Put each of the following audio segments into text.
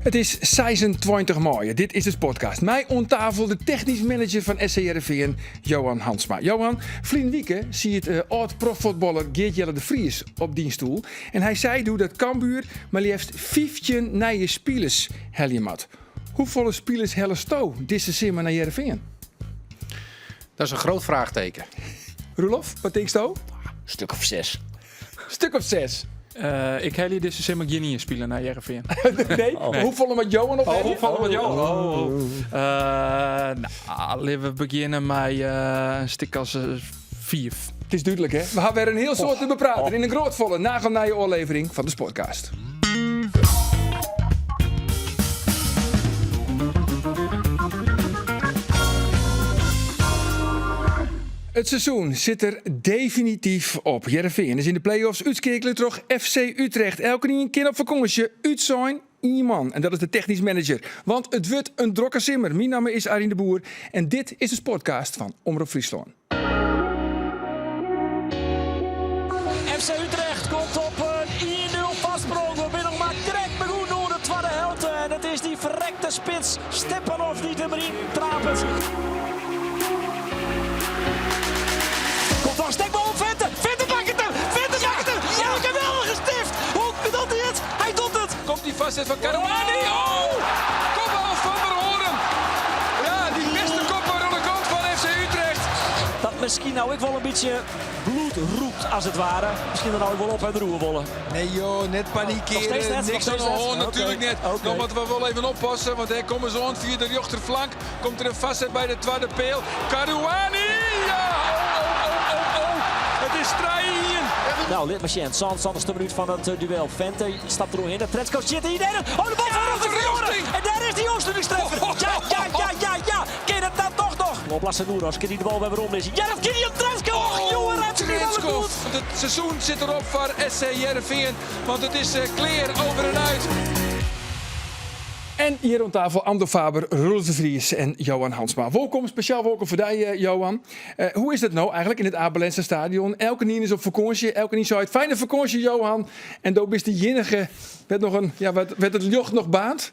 It is 26 maaie. Dit is de Sportcast. Mei oan tafel de technysk manager fan SC Hearrenfean, Johan Hansma. Johan, ferline wike siet uh, âld-proffuotballer Geert-Jelle de Vries op dyn stoel. En hy sei doe dat Cambuur mar leafst 15 nije spilers helje moat. Hoefolle spilers hellesto dizze simmer nei Hearrenfean? Dat is in grut fraachteken. Roelof, wat tinksto? Stik of seis. Stik of seis. Ik helje dizze simmer gjin ien spiler nei Hearrenfean. Nee? Nee. Hoefolle moat Johan op Oh, hoefolle moat Johan? Oh, oh. Nou, litte we begjinne mei in stik as fiif. It is dúdlik, hè? We ha wer in hiel soad te bepraten yn in grôtfolle, nagelnije ôflevering fan de Sportcast. It seizoen sit der definityf op. Hearrenfean is yn de play-offs útskeakele troch FC Utrecht. Elkenien kin op fakânsje, útsein ien man. En dat is de technysk manager. Want it wurdt in drokke simmer. Myn namme is Arjen de Boer en dit is de Sportcast fan Omrop Fryslân. FC Utrecht komt op in 1-0 foarsprong. We binne noch mar krekt begûn oer de twadde helte. En it is dy ferrekte spits Stepanov dy't him deryn trapet. Komt dan stekbal op Vente. Vente pakt hem. Vente pakt hem. Ja, een geweldige stift. Hoe docht hy it? Hy docht it. Komt dy foarset fan Karouani. Oh! Kopbal van der Hoorn. Ja, dy bêste kopbal oan de kant fan FC Utrecht. Dat miskien no ek wol in bytsje bloed rûkt as it ware. Miskien dan no ek wol op en deroer wolle. Nee joh, net panikearje. Niks oan de hân, natuerlik net. No moatte we wol even oppasse, want dêr komme se oan fia de rjochterflank. Komt der in foarset by de twadde peal. Karouani! Ja! Oh, oh, oh, oh, oh. It is 3-1. No, lit mar sjen. Sânensantich minút fan it duel. Vente stapt deroerhinne. Tretskov sjit yn. Oh, de bal fan rjochting. En dêr is dy ôfslutingstreffer. Ja, ja, ja, ja, ja. Kin it dan toch noch? Op Lasse kin hy de bal wer weromlizze. Ja, dat kin hy op Tretskov. Och, jonge, Tretskov. It seizoen sit derop foar SC Hearrenfean, want it is klear over en út. En hjir oan tafel Andor Faber, Roelof de Vries en Johan Hansma. Wolkom, spesjaal wolkom foar dy, eh, Johan. Uh, hoe is it no eigentlik yn it Abe Lenstra stadion? Elkenien is op fakânsje, elkenien seit fijne fakânsje, Johan. En do bist de iennige wêr't noch in, ja, wêr't it ljocht noch baarnt?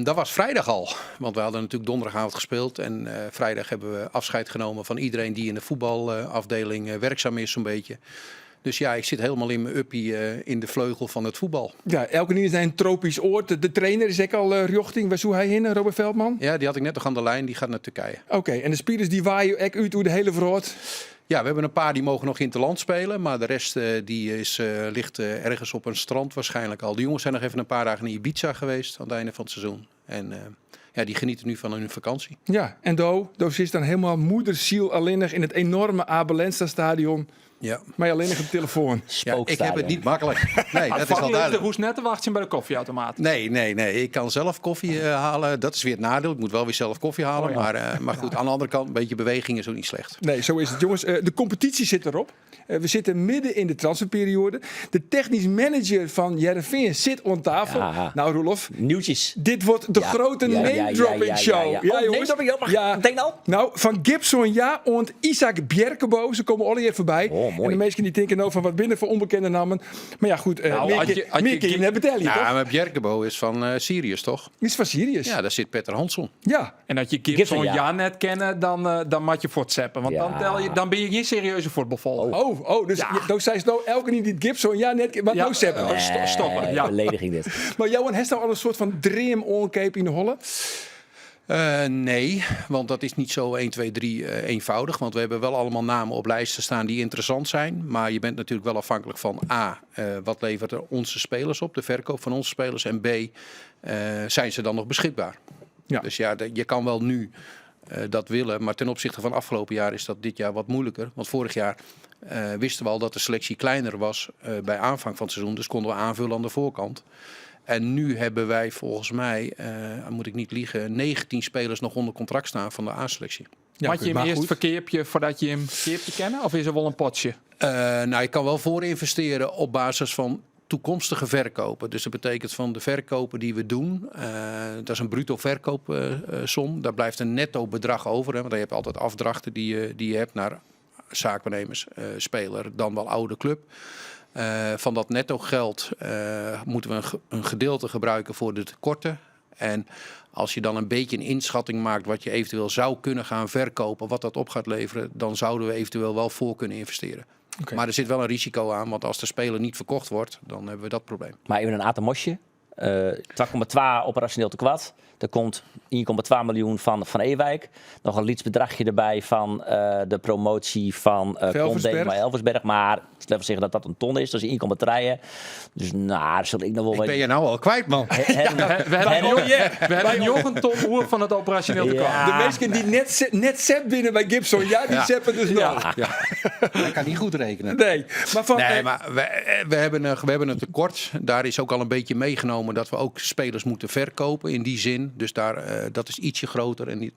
Dat was vrijdag al, want we hadden natuurlijk donderdagavond gespeeld. En vrijdag hebben we afscheid genomen van iedereen die in de voetbalafdeling werkzaam is zo'n beetje. Dus ja, ik zit helemaal in mijn uppie in de vleugel van het voetbal. Ja, elkenien is nei in tropysk oard. De trainer is ek al rjochting. Wêr soe hy hinne, Robert Veldman? Ja, die had ik net nog aan de lijn. Die gaat naar Turkije. Oké, en de spilers dy waaie ek út oer de hiele wrâld? Ja, we hebben een paar die mogen nog in het land spelen. Maar de rest die is, ligt ergens op een strand waarschijnlijk al. De jongens zijn nog even een paar dagen in Ibiza geweest aan het einde van het seizoen. En ja, die genieten nu van hun vakantie. Ja, en do, do sitst dan hielendal moedersiel allinnich yn it enoarme Abe Lenstra stadion. Ja. Mei allinnich in telefoan. Ja, ik heb het niet makkelijk. Nee, dat is wel duidelijk. Do hoechst net te wachtsjen by de kofjeautomaat. Nee, nee, nee. Ik kan zelf koffie halen. Dat is weer het nadeel. Ik moet wel weer zelf koffie halen. Oh, ja. Maar goed, aan de andere kant, een beetje beweging is ook niet slecht. Nee, zo is het. Jongens, de competitie zit erop. We sitte midden yn de transferperioade. De technysk manager fan Hearrenfean sit oan tafel. Ja. No, Roelof. Nieuwtjes. Dit wordt de grote name-dropping show. Ja, oh, jongens. Name-dropping, mag ja. Meteen al? No, fan Gibson Ja oant Isaac Bjerkebo. Se komme allegear foarby. Oh, moai. En de minsken dy tinke no fan wat binne foar ûnbekende nammen. Mar ja, goed. No, mear kin je net betelje, Ja, toch? mar Bjerkebo is fan Sirius, toch? Is fan Sirius. Ja, dêr sit Petter Hansson. Ja. En as je Gibson Ja net kenne, dan, dan moatte je fuortseppe. Want dan, tel je, dan binne je gjin serieuze fuotbalfolger. Oh, oh, dus Ja. do seist no elkenien dy't Gibson Ja net ken, moat Ja. no seppe. Nee. Stoppe, ja. Belediging dit. Mar Johan, hast al in soart fan dreamoankeap yn 'e holle? Nee, want dat is niet zo 1, 2, 3 eenvoudig. Want we hebben wel allemaal namen op lijsten staan die interessant zijn. Maar je bent natuurlijk wel afhankelijk van A, wat levert er onze spelers op, de verkoop van onze spelers. En B, zijn ze dan nog beschikbaar? Ja. Dus ja, je kan wel nu dat willen, maar ten opzichte van afgelopen jaar is dat dit jaar wat moeilijker. Want vorig jaar wisten we al dat de selectie kleiner was bij aanvang van het seizoen. Dus konden we aanvullen aan de voorkant. En nu hebben wij volgens mij, moet ik niet liegen, 19 spelers nog onder contract staan van de A-selectie. Ja, Moat je him maar earst goed. ferkeapje foardat je him keapje kinne? Of is der wol in potsje? Nou, je kan wel voor investeren op basis van toekomstige verkopen. Dus dat betekent van de verkopen die we doen, dat is een bruto verkoopsom. Daar blijft een netto bedrag over. Hè, want je hebt altijd afdrachten die je hebt naar zaakwaarnemers, speler, dan wel oude club. Van dat netto geld moeten we een gedeelte gebruiken voor de tekorten. En als je dan een beetje een inschatting maakt wat je eventueel zou kunnen gaan verkopen, wat dat op gaat leveren, dan zouden we eventueel wel voor kunnen investeren. Maar er zit wel een risico aan, want als de speler niet verkocht wordt, dan hebben we dat probleem. Maar even een atomosje. 2,2 operationeel tekwart. Er komt 1,2 miljoen van Van Ewijk. Nog een lyts bedragje erbij van de promotie van Condé Elversberg. bij Elversberg. Maar ik zal even zeggen dat dat een ton is. Dat is 1,3. Dus nou, dat zal ik nog wel Ik ben je nou al kwijt, man. We hebben nog een ton oer van het operationeel tekort. Ja. De mensen die net zet binnen bij Gibson, ja, die zeppen dus nog. Ja. Ik kan niet goed rekenen. Nee, maar van, Nee, maar we hebben een tekort. Daar is ook al een beetje meegenomen dat we ook spelers moeten verkopen in die zin. Dus dat is ietsje groter en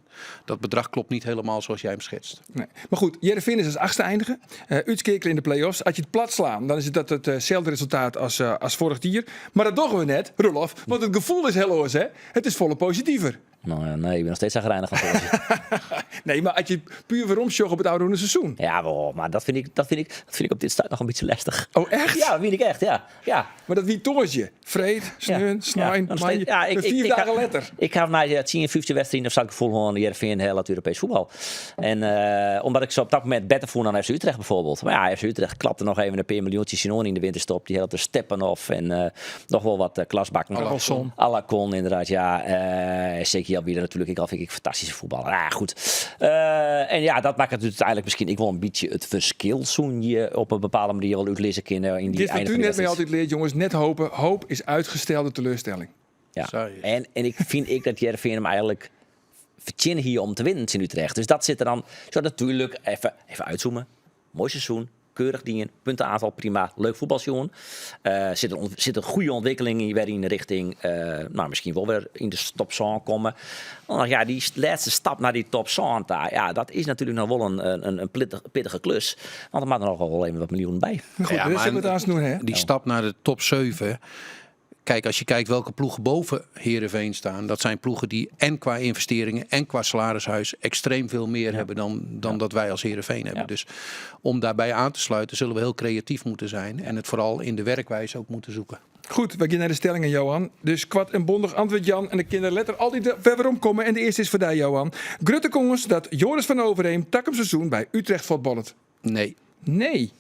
dat bedrag klopt niet helemaal zoals jij hem schetst. Nee. Maar goed, Heerenveen is als achtste eindigen. Uitskekelen in de play-offs. Als je het plat slaan, dan is het dat hetzelfde resultaat als vorig jaar. Maar dat doen we net, Roelof. Want het gevoel is heel oors, hè? Het is volle positiever. Nou ja, nee, ik ben nog steeds chagrijnig van het Nee, maar als je puur weer omsjocht op het oude seizoen. Ja, wel, maar dat vind ik op dit start nog een beetje lastig. Oh, echt? Ja, dat vind ik echt, ja. Ja. Maar dat wie toortje? Vreed, sneun, snijn, Ja, nog steeds. manje. Ja, 4 dagen letter. Ik ga naar de 10, 15 wedstrijden of zou ik het gevoel gewoon Heerenveen heel het Europees voetbal. En omdat ik zo op dat moment beter voel dan FC Utrecht bijvoorbeeld. Maar ja, FC Utrecht klapte nog even een paar miljoentjes in in de winterstop. Die had de Stepanov en nog wel wat klasbakken. Alarcon. Alarcon, inderdaad, ja. Zeker alweer natuurlijk. Ik al vind ik fantastische voetballer. Ah, goed. En ja, dat maakt het uiteindelijk misschien ik wel een beetje het verschil zoen je op een bepaalde manier wel uitlezen kunnen in die Dit wat einde u van die net mij wedstrijd. altijd leert, jongens, net hopen. Hoop is uitgestelde teleurstelling. Ja. Zo is het. En ik vind ik dat Heerenveen hem eigenlijk verdient hier om te winnen in Utrecht. Dus dat zit er dan zo natuurlijk even uitzoomen. Mooi seizoen, keurig dingen, puntenaantal prima, leuk voetbalsjoen. Zit een goede ontwikkeling in, weer in de richting, misschien wel weer in de top 100 komen. Want ja, die laatste stap naar die top 100 daar, ja, dat is natuurlijk nog wel een pittige klus. Want er mag er nog wel even wat miljoenen bij. Maar goed, Ja, dat maar zitten we het aan doen, hè? Die stap naar de top 7. Kijk, als je kijkt welke ploegen boven Heerenveen staan, dat zijn ploegen die en qua investeringen en qua salarishuis extreem veel meer hebben dan dat wij als Heerenveen hebben. Dus om daarbij aan te sluiten zullen we heel creatief moeten zijn en het vooral in de werkwijze ook moeten zoeken. Goed, we gaan naar de stellingen, Johan. Dus kwart en bondig antwoord, Jan. En de kinderen letter altijd verder omkomen. En de eerste is voor jou, Johan. Grutte Kongens dat Joris van Overeem takken seizoen bij Utrecht voetballet. Nee. Nee.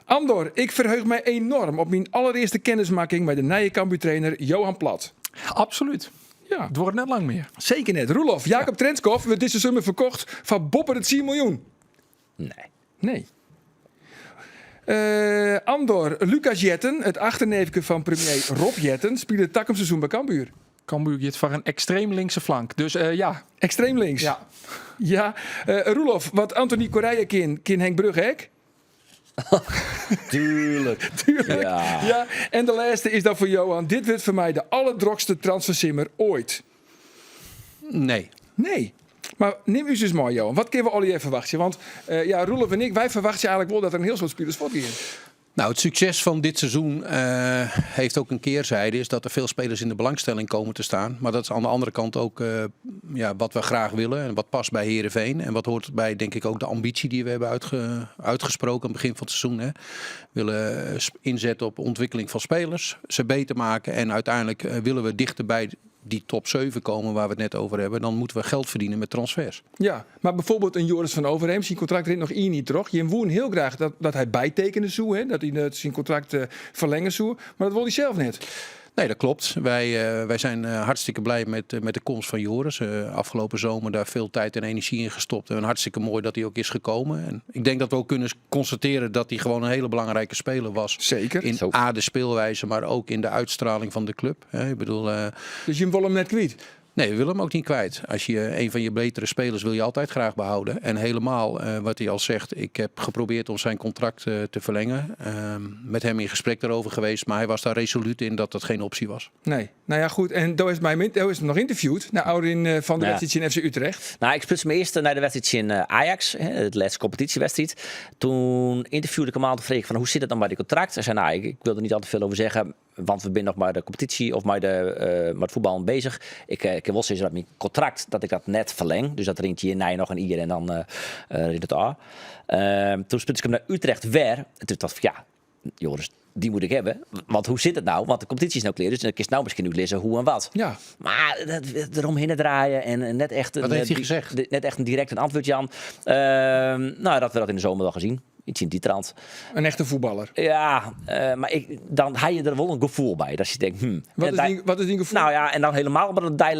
Andor, ik verheug mij enorm op mijn allereerste kennismaking met de nieuwe Cambuur-trainer Johan Plat. Absoluut. Het wordt net lang meer. Zeker net. Roelof, Jacob Trenskow werd deze zomer verkocht van Bopper het 10 miljoen. Nee. Nee. Andor, Lucas Jetten, het achterneefje van premier Rob Jetten, speelde het takkensseizoen bij Cambuur. Cambuur gaat voor een extreem linkse flank. Dus ja. Extreem links? Ja. Ja. Roelof, wat Anthony Correia kin Henk Brugge Tuurlijk. Tuurlijk. Ja. Ja. En de laatste is dan voor Johan. Dit wordt voor mij de allerdrokste transfersimmer ooit. Nee. Nee. Maar neem u eens maar, Johan. Wat kunnen we al even verwachten? Want Roelof en ik, wij verwachten eigenlijk wel dat er een heel soort spelers voortgaan. Het succes van dit seizoen heeft ook een keerzijde. Is dat er veel spelers in de belangstelling komen te staan. Maar dat is aan de andere kant ook wat we graag willen. En wat past bij Heerenveen. En wat hoort bij, denk ik, ook de ambitie die we hebben uitgesproken aan het begin van het seizoen. Hè. We willen inzetten op ontwikkeling van spelers. Ze beter maken. En uiteindelijk willen we dichter bij die top 7 komen waar we het net over hebben. Dan moeten we geld verdienen met transfers. Ja, maar bijvoorbeeld een Joris van Overeem, zijn contract rint nog één niet, toch? Je woon heel graag dat hij bijtekende zou, hè? Dat hij zijn contract verlengen zou, maar dat wil hij zelf net. Nee, dat klopt. Wij zijn hartstikke blij met de komst van Joris. Afgelopen zomer daar veel tijd en energie in gestopt. En hartstikke mooi dat hij ook is gekomen. En ik denk dat we ook kunnen constateren dat hij gewoon een hele belangrijke speler was. In A, de speelwijze, maar ook in de uitstraling van de club. Hè, ik bedoel, Dus je wil hem net kwijt? Nee, we willen hem ook niet kwijt. Als je een van je betere spelers wil je altijd graag behouden. En helemaal wat hij al zegt, ik heb geprobeerd om zijn contract te verlengen. Met hem in gesprek daarover geweest, maar hij was daar resoluut in dat dat geen optie was. Nee, nou ja goed. En daar is mij min-, daar is hem nog interviewd naar Aurin van de wedstrijd in FC Utrecht. Ik splits me eerst naar de wedstrijd in Ajax, hè, het laatste competitiewedstrijd. Toen interviewde ik hem al te vragen van hoe zit het dan bij die contract? Hij zei, ik wil er niet al te veel over zeggen, want we zijn nog maar de competitie of maar maar het voetbal bezig. Ik heb wel zoiets dat mijn contract, dat ik dat net verleng. Dus dat rint hier naar nog een ier en dan rint het af. Toen spits ik hem naar Utrecht weer. En toen dacht ik, ja, Joris, dy moet ik hebben. Want hoe sit it no? Want de kompetysje is no klear, dus dan kinst no miskien útlizze hoe en wat. Ja. Mar dat, deromhinne draaie en net echt Wat heeft hij gezegd? Net echt in direct in antwurd jaan. No, dat we dat yn de zomer wel gezien. Iets yn dy trant. In echte fuotballer. Ja, mar ik, dan ha je der wol in gefoel by. Dat je tinkt, Wat is dyn gefoel? No ja, en dan hielendal omdat it dy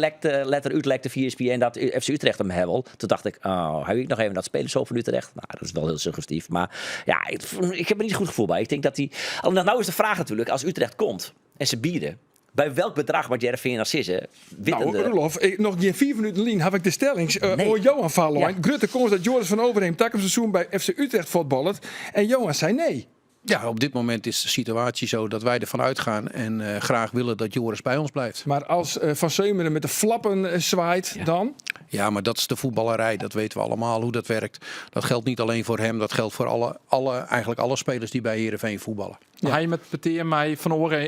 letter útlekte fia ESPN dat FC Utrecht him ha wol. Toen dacht ik, oh, ha ik noch even dat spelen zo fan Utrecht? No, dat is wol hiel suggestief. Mar ja, ik ha der net in goed gefoel by. Ik tink dat dy. No is de fraach natuerlik, as Utrecht komt en se biede, by welk bedrach moat Hearrenfean dan sizze? No, Roelof, noch gjin 5 minuten lyn haw ik de stellings oan Johan foarlein. Grutte kâns dat Joris van Overeem takom seizoen by FC Utrecht fuotballet. En Johan sei nee. Ja, op dit moment is de situatie zo dat wij ervan uitgaan en graag willen dat Joris bij ons blijft. Mar as Van Seumeren met de flappen swaait, dan? Ja, maar dat is de voetballerij. Dat weten we allemaal hoe dat werkt. Dat geldt niet alleen voor hem. Dat geldt voor eigenlijk alle spelers die bij Heerenveen voetballen. Ja. Hy moat petear mei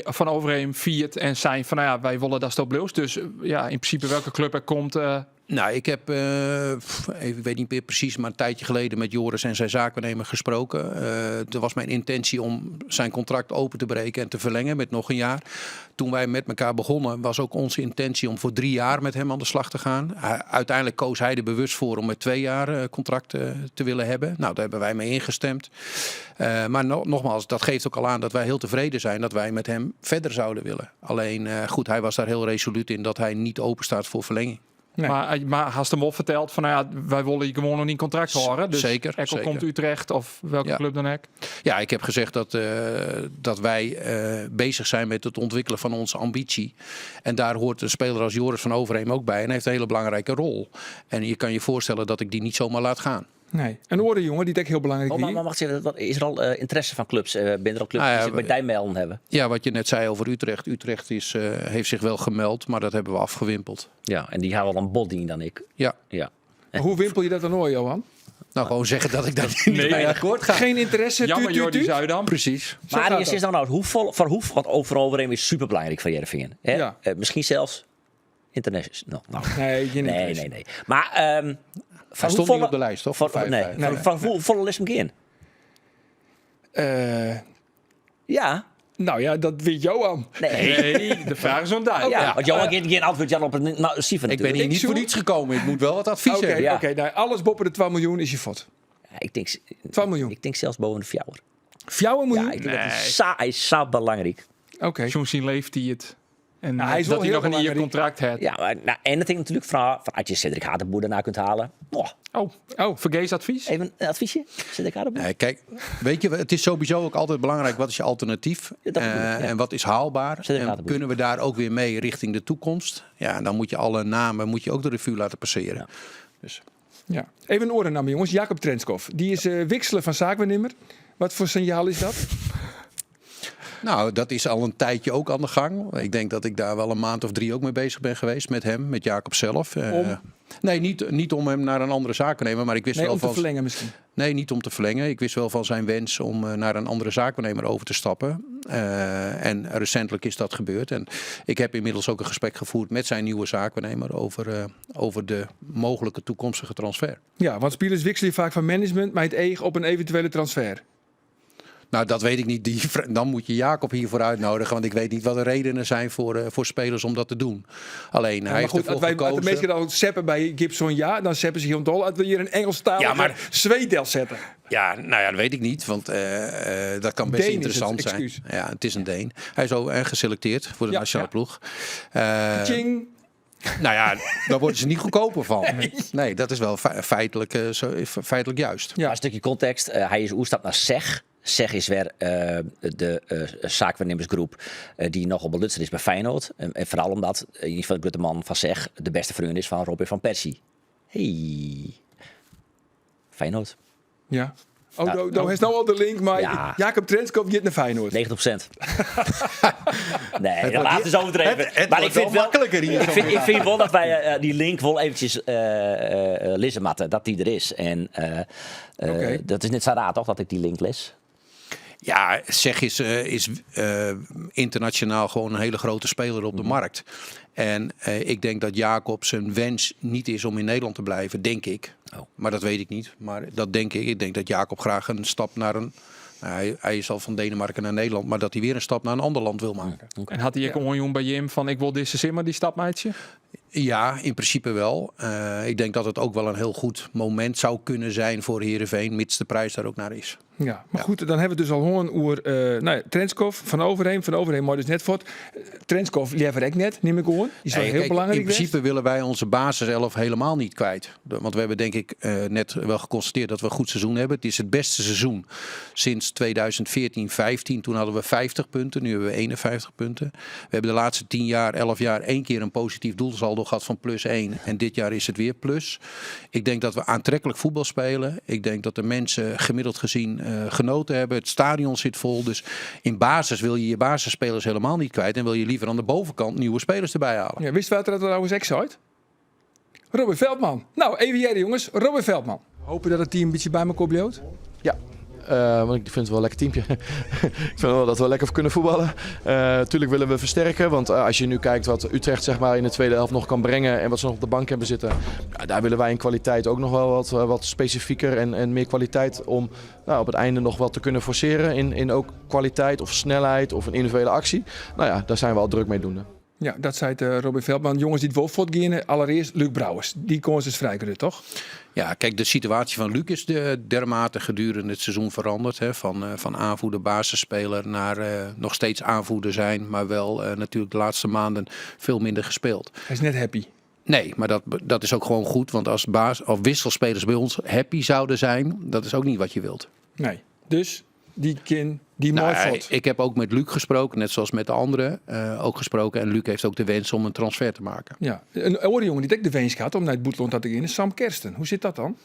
Van Overeem fierd en sein fan, no ja, wy wolle datsto bliuwst. Dus ja, yn prinsipe welke klup der komt. Nou, ik heb, pff, even, ik weet niet meer precies, maar een tijdje geleden met Joris en zijn zaakwaarnemer gesproken. Er was mijn intentie om zijn contract open te breken en te verlengen met nog een jaar. Toen wij met elkaar begonnen, was ook onze intentie om voor 3 jaar met hem aan de slag te gaan. Uiteindelijk koos hij er bewust voor om met 2 jaar contract te willen hebben. Nou, daar hebben wij mee ingestemd. Maar nogmaals, dat geeft ook al aan dat wij heel tevreden zijn dat wij met hem verder zouden willen. Alleen, goed, hij was daar heel resoluut in dat hij niet open staat voor verlenging. Nee. Mar hast him wol ferteld fan, no ja, wy wolle dy gewoan oan dyn kontrakt hâlde. Dus ek al komt Utrecht of welke klup dan ek. Ja, ik heb gezegd dat wij bezig zijn met het ontwikkelen van onze ambitie. En daar hoort een speler als Joris van Overeem ook bij. En hij heeft een hele belangrijke rol. En je kan je voorstellen dat ik die niet zomaar laat gaan. Nee. In oare jonge, dy't ek hiel belangryk Oh, wie. mar wacht even, wat, is der al ynteresse fan klups? Binne der al klups dy't sich by dy melden hawwe? Ja, wat je net zei over Utrecht. Utrecht heeft zich wel gemeld, maar dat hebben we afgewimpeld. Ja, en dy hawwe al in bod dien dan ek. Ja. Ja. Maar hoe wimpel je dat dan ôf, Johan? Nou, gewoon zeggen dat ik daar niet Nee. mee akkoord ga. Geen interesse, Jammer, tuut, tuut, Jordi tuut. Zuidam. Precies. Zo Maar gaat is dat. dan nou, hoe vol, voor hoe, want Van Overeem is superbelangrijk voor Hearrenfean. Hè? Ja. Misschien zelfs international. Nou. Nee, geen Nee, interesse. nee, nee. Maar, van Hij stond hoe niet op de lijst, toch? Van, Vijf, nee. vijf. Nee. Van hoe volle is hem geen? Ja. Nou ja, dat weet Johan. Nee. Nee, de vraach is oan dy. Ja, want Johan geeft geen antwoord Jan op het sifer Ik ben natuerlik. hier niet zoek- voor niets gekomen. Ik moet wel wat advies Oké, hebben. Ja. oké, nou, alles boppe de 2 miljoen is je fot. Ja, ik denk, 2 miljoen. Ik denk zelfs boven de 4. 4 miljoen? Ja, ik denk dat hij is zo belangrijk. Oké. Sjoen syn leeftiid. En Nou, hij is wel dat hij heel noch in je belangrijk. kontrakt hat. Ja, maar, nou, en dat ik natuerlik fan, als je Cedric Hatenboer daarna kunt halen. Oh, Oh, Oh. fergees advys? even een adviesje, Cedric Hatenboer. Nee, kijk, weet je, het is sowieso ook altijd belangrijk, wat is je alternatief? Ja, dat bedoel ik, ja. En wat is haalbaar? Cedric En Hatenboer. kunnen we daar ook weer mee richting de toekomst? Ja, en dan moet je alle namen moet je ook de revue laten passeren. Ja. Dus. Ja. Even in oare namme, jongens. Jacob Trenskow. Dy is wiksele fan saakwaarnimmer. Wat foar sinjaal is dat? Nou, dat is al een tijdje ook aan de gang. Ik denk dat ik daar wel een maand of 3 ook mee bezig ben geweest met hem, met Jacob zelf. Om? Nee, niet om hem naar een andere zaak te nemen, maar ik wist Nee, wel om te van verlengen misschien. Nee, niet om te verlengen. Ik wist wel van zijn wens om naar een andere zaakwaarnemer over te stappen. En recentelijk is dat gebeurd. En ik heb inmiddels ook een gesprek gevoerd met zijn nieuwe zaakwaarnemer over de mogelijke toekomstige transfer. Ja, want spelers wisselen vaak van management, mei it each op in eventuele transfer. Nou, dat weet ik niet. Dan moet je Jacob hiervoor uitnodigen. Want ik weet niet wat de redenen zijn voor spelers om dat te doen. Alleen, Ja, hij maar heeft goed, ervoor als wij, als de gekozen. meesten dan zappen bij Gibson, ja, dan zappen ze hier om Als we hier een Engelstalige Ja, maar Zweed zetten. Ja, nou ja, dat weet ik niet. Want dat kan best Deen is het, interessant zijn. excuus. Ja, het is een Deen. Hij is ook geselecteerd voor de nationale ploeg. Tjing. Nou ja, daar worden ze niet goedkoper van. Nee, dat is wel feitelijk juist. Maar een stukje context. Hy is oerstapt nei SEG. SEG is wer de saakwaarnimmersgroep dy't nochal belutsen is by Feyenoord. En foaral omdat in ieder gefal de grutte man fan SEG de bêste freon is fan Robin van Persie. Hey. Feyenoord. Ja. Oh, Ja. do is nou al de link, mar Ja. Jacob Trenskow giet nei Feyenoord. 90%. Nee, Het dat wordt laat hier- is overdreven. het Maar wordt ik vind wel wel makkelijker hier zo Ik vind wel dat wij dy link wol eventjes lizze moatte, dat dy der is. En dat is net sa raar, toch, dat ik dy link lis? Ja, SEG is internationaal gewoon een hele grote speler op de markt. En ik denk dat Jacob zijn wens niet is om in Nederland te blijven, denk ik. Maar dat weet ik niet. Maar dat denk ik. Ik denk dat Jacob graag een stap naar een Hy, hy is al fan Denemarken nei Nederlân, mar dat hy wer in stap nei in ander land wil meitsje. En hat hy ek oanjûn by jim fan ik wol dizze simmer dy stap meitsje? Ja, in prinsipe wel. Ik denk dat het ook wel een heel goed moment zou kunnen zijn voor Heerenveen, mits de prijs daar ook naar is. Ja, mar goed, dan hawwe we it dus al hân oer nou ja, Trenskow, Van Overeem. Van Overeem mei dus net fuort. Trenskow leaver ek net, nim ik oan. Dy is wel Nee, hiel kijk, belangryk in west. principe willen wij onze basiself helemaal niet kwijt. Want we hebben denk ik net wel geconstateerd dat we een goed seizoen hebben. Het is het beste seizoen sinds 2014, 15. Toen hadden we 50 punten, nu hebben we 51 punten. We hebben de laatste 10 jaar, 11 jaar één keer een positief doelsaldo gehad van plus 1. En dit jaar is het weer plus. Ik denk dat we aantrekkelijk voetbal spelen. Ik denk dat de mensen gemiddeld gezien genoten hebben. Het stadion zit vol. Dus in basis wil je je basisspelers helemaal niet kwijt. En wil je liever aan de bovenkant nieuwe spelers erbij halen. Ja, wist wat dat trouwens ek seit? Robin Veldman. Nou, even hier jongens. Robin Veldman. Hopen dat het team in bytsje by mekoar bliuwt? Ja, want ik vind het wel een lekker teampje. Ik vind wel dat we lekker kunnen voetballen. Tuurlijk willen we versterken, want als je nu kijkt wat Utrecht in de tweede helft nog kan brengen en wat ze nog op de bank hebben zitten, ja, daar willen wij in kwaliteit ook nog wel wat specifieker en meer kwaliteit om op het einde nog wat te kunnen forceren in ook kwaliteit of snelheid of een individuele actie. Daar zijn we al druk mee doende. Ja, dat zei het Robin Veldman. Jongens dy't wol fuortgeane, allereerst Luuk Brouwers. Dy kâns is frij grut, toch? Ja, kijk, de situatie van Luuk is dermate gedurende het seizoen veranderd. Hè, van aanvoerder, basisspeler naar nog steeds aanvoerder zijn. Maar wel natuurlijk de laatste maanden veel minder gespeeld. Hy is net happy. Nee, maar dat is ook gewoon goed. Want als baas of wisselspelers bij ons happy zouden zijn, dat is ook niet wat je wilt. Nee, dus dy kin, dy mei fuort. Ik heb ook met Luuk gesproken, net zoals met de anderen ook gesproken. En Luuk heeft ook de wens om een transfer te maken. Ja, in oare jongen dy't ek de winsk hat om nei it bûtenlân ta te gean is Sam Kersten. Hoe sit dat dan?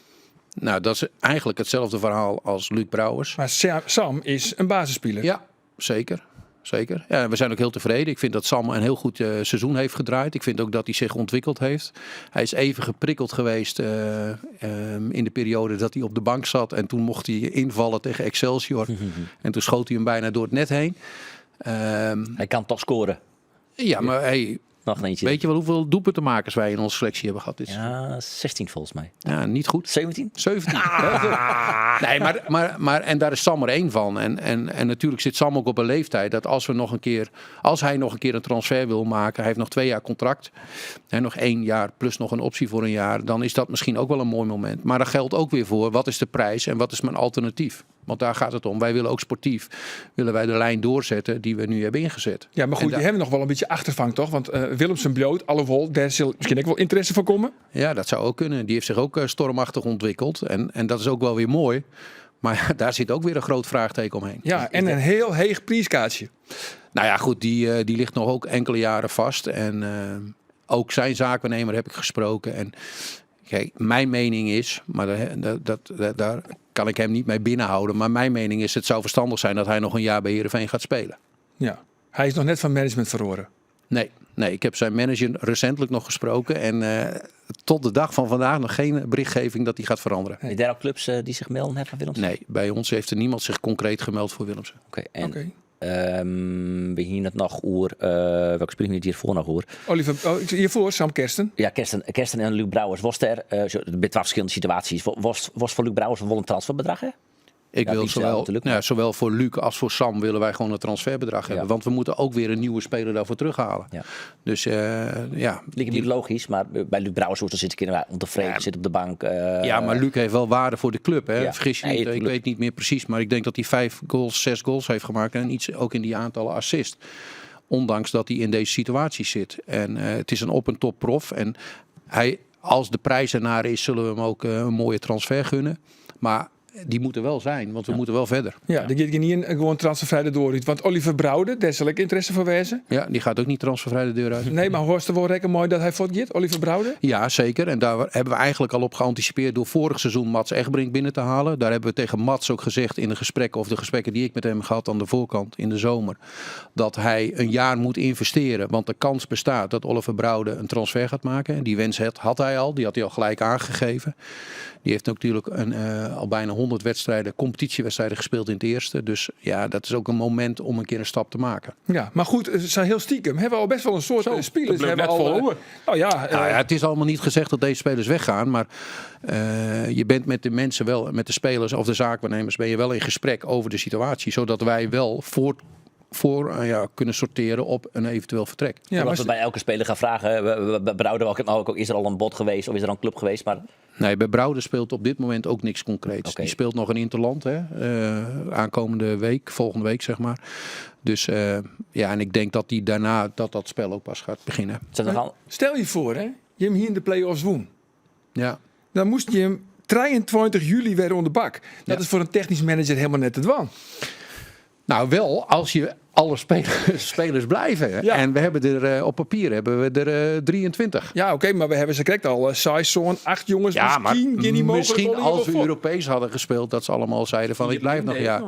Dat is eigenlijk hetzelfde verhaal als Luuk Brouwers. Maar Sam is in basisspiler. Ja, zeker. Zeker. Ja, we zijn ook heel tevreden. Ik vind dat Sam een heel goed seizoen heeft gedraaid. Ik vind ook dat hij zich ontwikkeld heeft. Hij is even geprikkeld geweest in de periode dat hij op de bank zat. En toen mocht hij invallen tegen Excelsior. En toen schoot hij hem bijna door het net heen. Hij kan toch scoren? Ja, maar hey, Nog eentje. Weet je wel hoeveel doelpuntenmakers wij in onze selectie hebben gehad? Dit Ja, 16 volgens mij. Ja, niet goed. 17? 17. Nee, maar en daar is Sam er één van. En natuurlijk zit Sam ook op een leeftijd dat als we nog een keer, als hij nog een keer een transfer wil maken, hij heeft nog 2 jaar contract. En nog 1 jaar plus nog een optie voor een jaar. Dan is dat misschien ook wel een mooi moment. Maar daar geldt ook weer voor, wat is de prijs en wat is mijn alternatief? Want daar gaat het om. Wij willen ook sportief, willen wij de lijn doorzetten die we nu hebben ingezet. Ja, maar goed, En die daar hebben nog wel een beetje achtervang, toch? Want Willemsen bliuwt, alhoewel, daar zal misschien ook wel interesse voor komen. Ja, dat zou ook kunnen. Die heeft zich ook stormachtig ontwikkeld. En dat is ook wel weer mooi. Maar daar zit ook weer een groot vraagteken omheen. Ja, en een heel heeg prijskaartje. Die ligt nog ook enkele jaren vast. En ook zijn zaakwaarnemer heb ik gesproken. En kijk, mijn mening is, maar daar kan ik hem niet mee binnenhouden. Maar mijn mening is, het zou verstandig zijn dat hij nog een jaar bij Heerenveen gaat spelen. Ja, hij is nog net van management verloren. Nee, nee, ik heb zijn manager recentelijk nog gesproken. En tot de dag van vandaag nog geen berichtgeving dat die gaat veranderen. Zijn er al clubs die zich melden hebben van Willemsen? Nee, bij ons heeft er niemand zich concreet gemeld voor Willemsen. Oké, en Oké. We hier het nog oer, welke speler hier hiervoor nog oer? Oliver, oh, ik zie hiervoor Sam Kersten. Ja, Kersten en Luuk Brouwers. Was er zo, bij 12 verschillende situaties. Was voor Luuk Brouwers wel een transferbedrag, hè? Ik Ja, wil liefst wel, natuurlijk, maar zowel voor Luuk als voor Sam willen wij gewoon een transferbedrag hebben. Want we moeten ook weer een nieuwe speler daarvoor terughalen. Dus ja. Lijkt me niet logisch, maar bij Luuk Brouwers dan zit ik inderdaad ontevreden, zit op de bank. Ja, maar Luuk heeft wel waarde voor de club. Hè? Vergis je Nee, niet, ik tuurlijk. weet niet meer precies, maar ik denk dat hij 5 goals, 6 goals heeft gemaakt. En iets ook in die aantallen assist. Ondanks dat hij in deze situatie zit. En het is een op- en top prof. En hij, als de prijs ernaar is, zullen we hem ook een mooie transfer gunnen. Maar die moeten wel zijn, want we moeten wel verder. Ja, die gaat niet gewoon transfervrij de deur uit. Want Oliver Brouwer, daar zal ik interesse voor wezen. Ja, die gaat ook niet transfervrij de deur uit. Nee, maar hoort er wel rekken mooi dat hij voortgaat, Oliver Brouwer? Ja, zeker. En daar hebben we eigenlijk al op geanticipeerd door vorig seizoen Mats Egbrink binnen te halen. Daar hebben we tegen Mats ook gezegd in de gesprekken, of de gesprekken die ik met hem gehad aan de voorkant in de zomer, dat hij een jaar moet investeren. Want de kans bestaat dat Oliver Brouwer een transfer gaat maken. En die wens had hij al, die had hij al gelijk aangegeven. Die heeft natuurlijk al bijna 100 100 wedstrijden, competitiewedstrijden gespeeld in het eerste. Dus ja, dat is ook een moment om een keer een stap te maken. Ja, maar goed, ze heel stiekem hebben we al best wel een soort Zo, spelers. dat bleef Hebben net al, vol oer. nou ja, Nou ja, het is allemaal niet gezegd dat deze spelers weggaan. Maar je bent met de mensen wel, met de spelers of de zaakwaarnemers, ben je wel in gesprek over de situatie. Zodat wij wel voor ja, kunnen sorteren op een eventueel vertrek. ja, maar Omdat we bij elke speler gaan vragen, we Brouwer ook, nou, ook, is er al een bod geweest of is er al een club geweest? Maar Nee, bij Brouwer speelt op dit moment ook niks concreets. Oké. Die speelt nog een interland, hè? Aankomende week, volgende week zeg maar. Dus ja, en ik denk dat die daarna dat spel ook pas gaat beginnen. zijn er al, stel je voor, hè, je hem hier in de play-offs woen. Ja. Dan moest je hem 23 juli weer onder de bak. Dat Ja. is voor een technisch manager helemaal net het dwan. Nou, wel als je alle spelers blijven. hè. Ja. En we hebben er op papier hebben we er 23. Ja, oké, maar we hebben ze correct al. Saison, 8 jongens, Ja, maar misschien geen niet mogelijk misschien al hier als wel we voor. Europees hadden gespeeld, dat ze allemaal zeiden van ik blijf nog. Ja.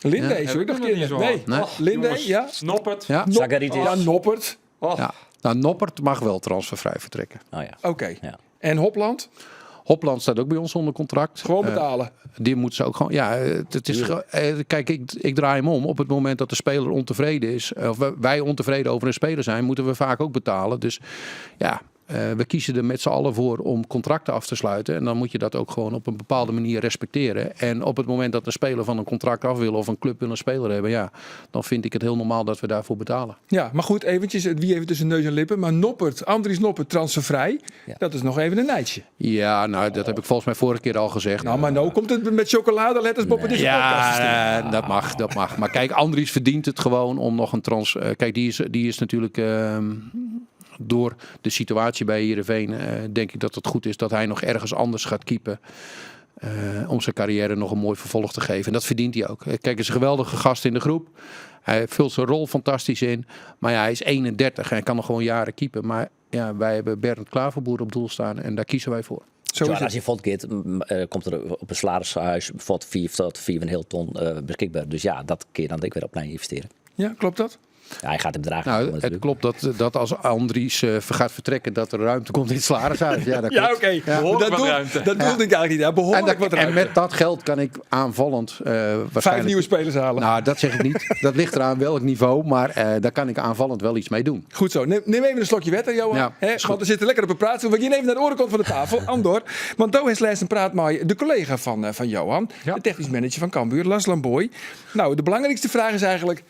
Linde, Ja. is ook nog Heb een ik nog keer. niet zo Nee, Nee. Och, Linde, Jongens, ja. Noppert. Ja. Zagaritis. Ja, Noppert. Och. Ja. Nou, Noppert mag wel transfervrij vertrekken. Oh ja. Oké. Ja. En Hopland, Hopland staat ook bij ons onder contract. gewoon betalen. Die moet ze ook gewoon. Ja, het is. Kijk, ik draai hem om. Op het moment dat de speler ontevreden is, of wij ontevreden over een speler zijn, moeten we vaak ook betalen. Dus ja, we kiezen er met z'n allen voor om contracten af te sluiten. En dan moet je dat ook gewoon op een bepaalde manier respecteren. En op het moment dat een speler van een contract af wil of een club wil een speler hebben, ja, dan vind ik het heel normaal dat we daarvoor betalen. Ja, maar goed, eventjes, het wie even tussen neus en lippen. Maar Noppert, Andries Noppert, transfervrij. Ja. Dat is nog even een nijtje. Ja, nou, dat heb ik volgens mij vorige keer al gezegd. Nou, maar nou komt het met chocoladeletters boven deze podcast te staan. Ja, dat mag, dat mag. Maar kijk, Andries verdient het gewoon om nog een trans... kijk, die is natuurlijk... door de situatie bij Heerenveen denk ik dat het goed is dat hij nog ergens anders gaat keepen. Om zijn carrière nog een mooi vervolg te geven. En dat verdient hij ook. Kijk, hij is een geweldige gast in de groep. Hij vult zijn rol fantastisch in. Maar ja, hij is 31 en hij kan nog gewoon jaren keepen. Maar ja, wij hebben Bernd Klaverboer op doel staan en daar kiezen wij voor. Zo Zo, is als het. je voortkeert, komt er op een salarishuis voor 4 tot 4,5 ton beschikbaar. Dus ja, dat kun je dan denk ik weer op plein investeren. Ja, klopt dat? Ja, hij gaat de bedragen Nou, komen het natuurlijk. klopt dat als Andries gaat vertrekken, dat er ruimte komt in het salarishuis. Ja, dat Ja, klopt. oké. Ja. Behoorlijk Dat wat doel, ruimte. dat doelde ik eigenlijk niet. Ja, En, behoorlijk dat- wat en ruimte. met dat geld kan ik aanvallend waarschijnlijk... 5 nieuwe spelers halen. Nou, dat zeg ik niet. Dat ligt eraan welk niveau, maar daar kan ik aanvallend wel iets mee doen. Goed zo. Neem even een slokje water, Johan. Ja, Hè, is goed. want we zitten lekker op een praat. We gaan even naar de orenkant van de tafel. Andor. Want Do heeft lijst een praat met de collega van Johan. Ja. De technisch manager van Cambuur, Lars Lamboy. Nou, de belangrijkste vraag is eigenlijk...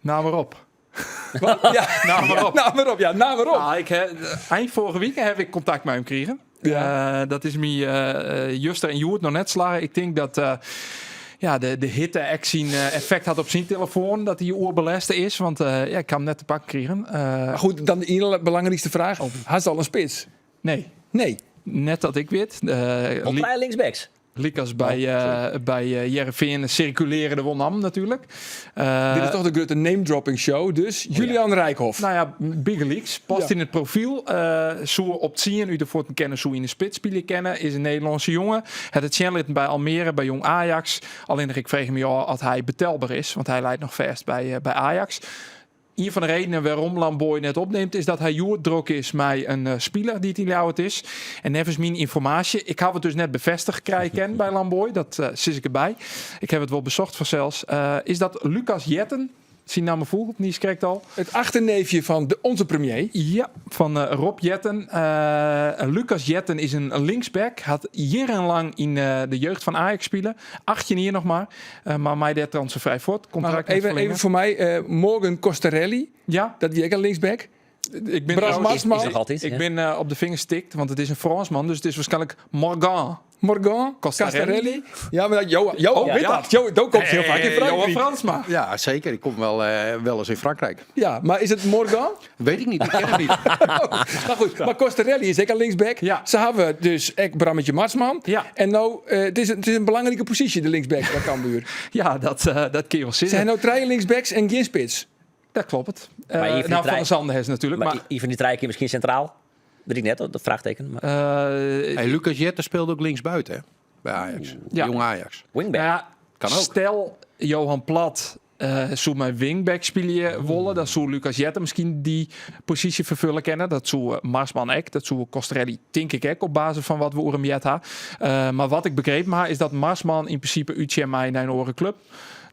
Nou, maar op. Wat? Ja. Nou, maar op. Nou, maar op. Ja, nou, maar op. Nou, eind vorige week heb ik contact met hem gekregen. Ja. Dat is me Juster en Joert nog net slagen. Ik denk dat de hitte echt zijn effect had op zijn telefoon. Dat hij oorbelast is. Want ik kan hem net te pak krijgen. Maar goed, dan de ene belangrijkste vraag. Had ze al een spits? Nee. Nee. Net dat ik weet. Op vrij linksbacks. Likas bij Heerenveen circuleren de Wonnam natuurlijk. Dit is toch de grote name-dropping show. Dus Julian Rijkhoff. Nou ja, Big Leagues. Past Ja. in het profiel. Zo op zien, u de Forten kennen, zo in de spits spelen kennen. Is een Nederlandse jongen. Het het channel bij Almere, bij Jong Ajax. Alleen ik vreeg me al dat hij betelbaar is. Want hij leidt nog vast bij Ajax. Een van de redenen waarom Lamboy net opneemt, is dat hij joerdrok is met een speler die het in Ljouwert is. En nevens mijn informatie, ik heb het dus net bevestigd krijgen bij Lamboy, dat zit ik erbij. Ik heb het wel bezocht vanzelfs. Is dat Lucas Jetten, zijn naam voelt, niet correct al. Het achterneefje van onze premier. Ja, van Rob Jetten. Lucas Jetten is een linksback. Had jarenlang in de jeugd van Ajax spelen. 18 hier nog maar. Maar mij deed transfervrij voort. Contract Maar net verlengen. even voor mij, Morgan Costarelli. Ja. Dat wie ook een linksback. Ik ben Bras trouwens- Marsman. Is nog altijd, Ik ja. ben op de vingers gestikt, want het is een Fransman, dus het is waarschijnlijk Morgan. Morgan, Costarelli. Costarelli. Ja, maar Johan, Johan Oh, weet ja. dat. Johan, dat komt heel vaak in Hey, Johan Frankrijk. Fransma. Ja, zeker. Ik kom wel eens in Frankrijk. Ja, maar is het Morgan? Weet ik niet, ik ken hem niet. Maar goed, maar Costarelli is ook een linksback. Ja. Ze hebben dus ook Brammetje Marsman. Ja. En nou, het is een belangrijke positie, de linksback bij Cambuur. Ja, dat kun je wel Ze zien. zijn nou 3 linksbacks en geen spits. Dat klopt het. Maar Yves Van Trij- der Zanden is natuurlijk. Maar Maar, Ivan die Trij misschien centraal? Weet ik net, dat vraagteken. Maar Hey, Lucas Jetten speelde ook linksbuiten, hè? Bij Ajax. Ja. Jong Ajax. wingback. Nou ja, Kan ook. Stel, Johan Plat Soe mei wingback spylje wolle. Dan soe Lucas Jetten miskien dy posysje ferfulle kinne. Dat soe Marsman ek. Dat soe Costarelli tink ik ek op basis fan wat we oer him heard ha. Mar wat ik begrepen ha is dat Marsman yn prinsipe útsjen mei nei in oare klup.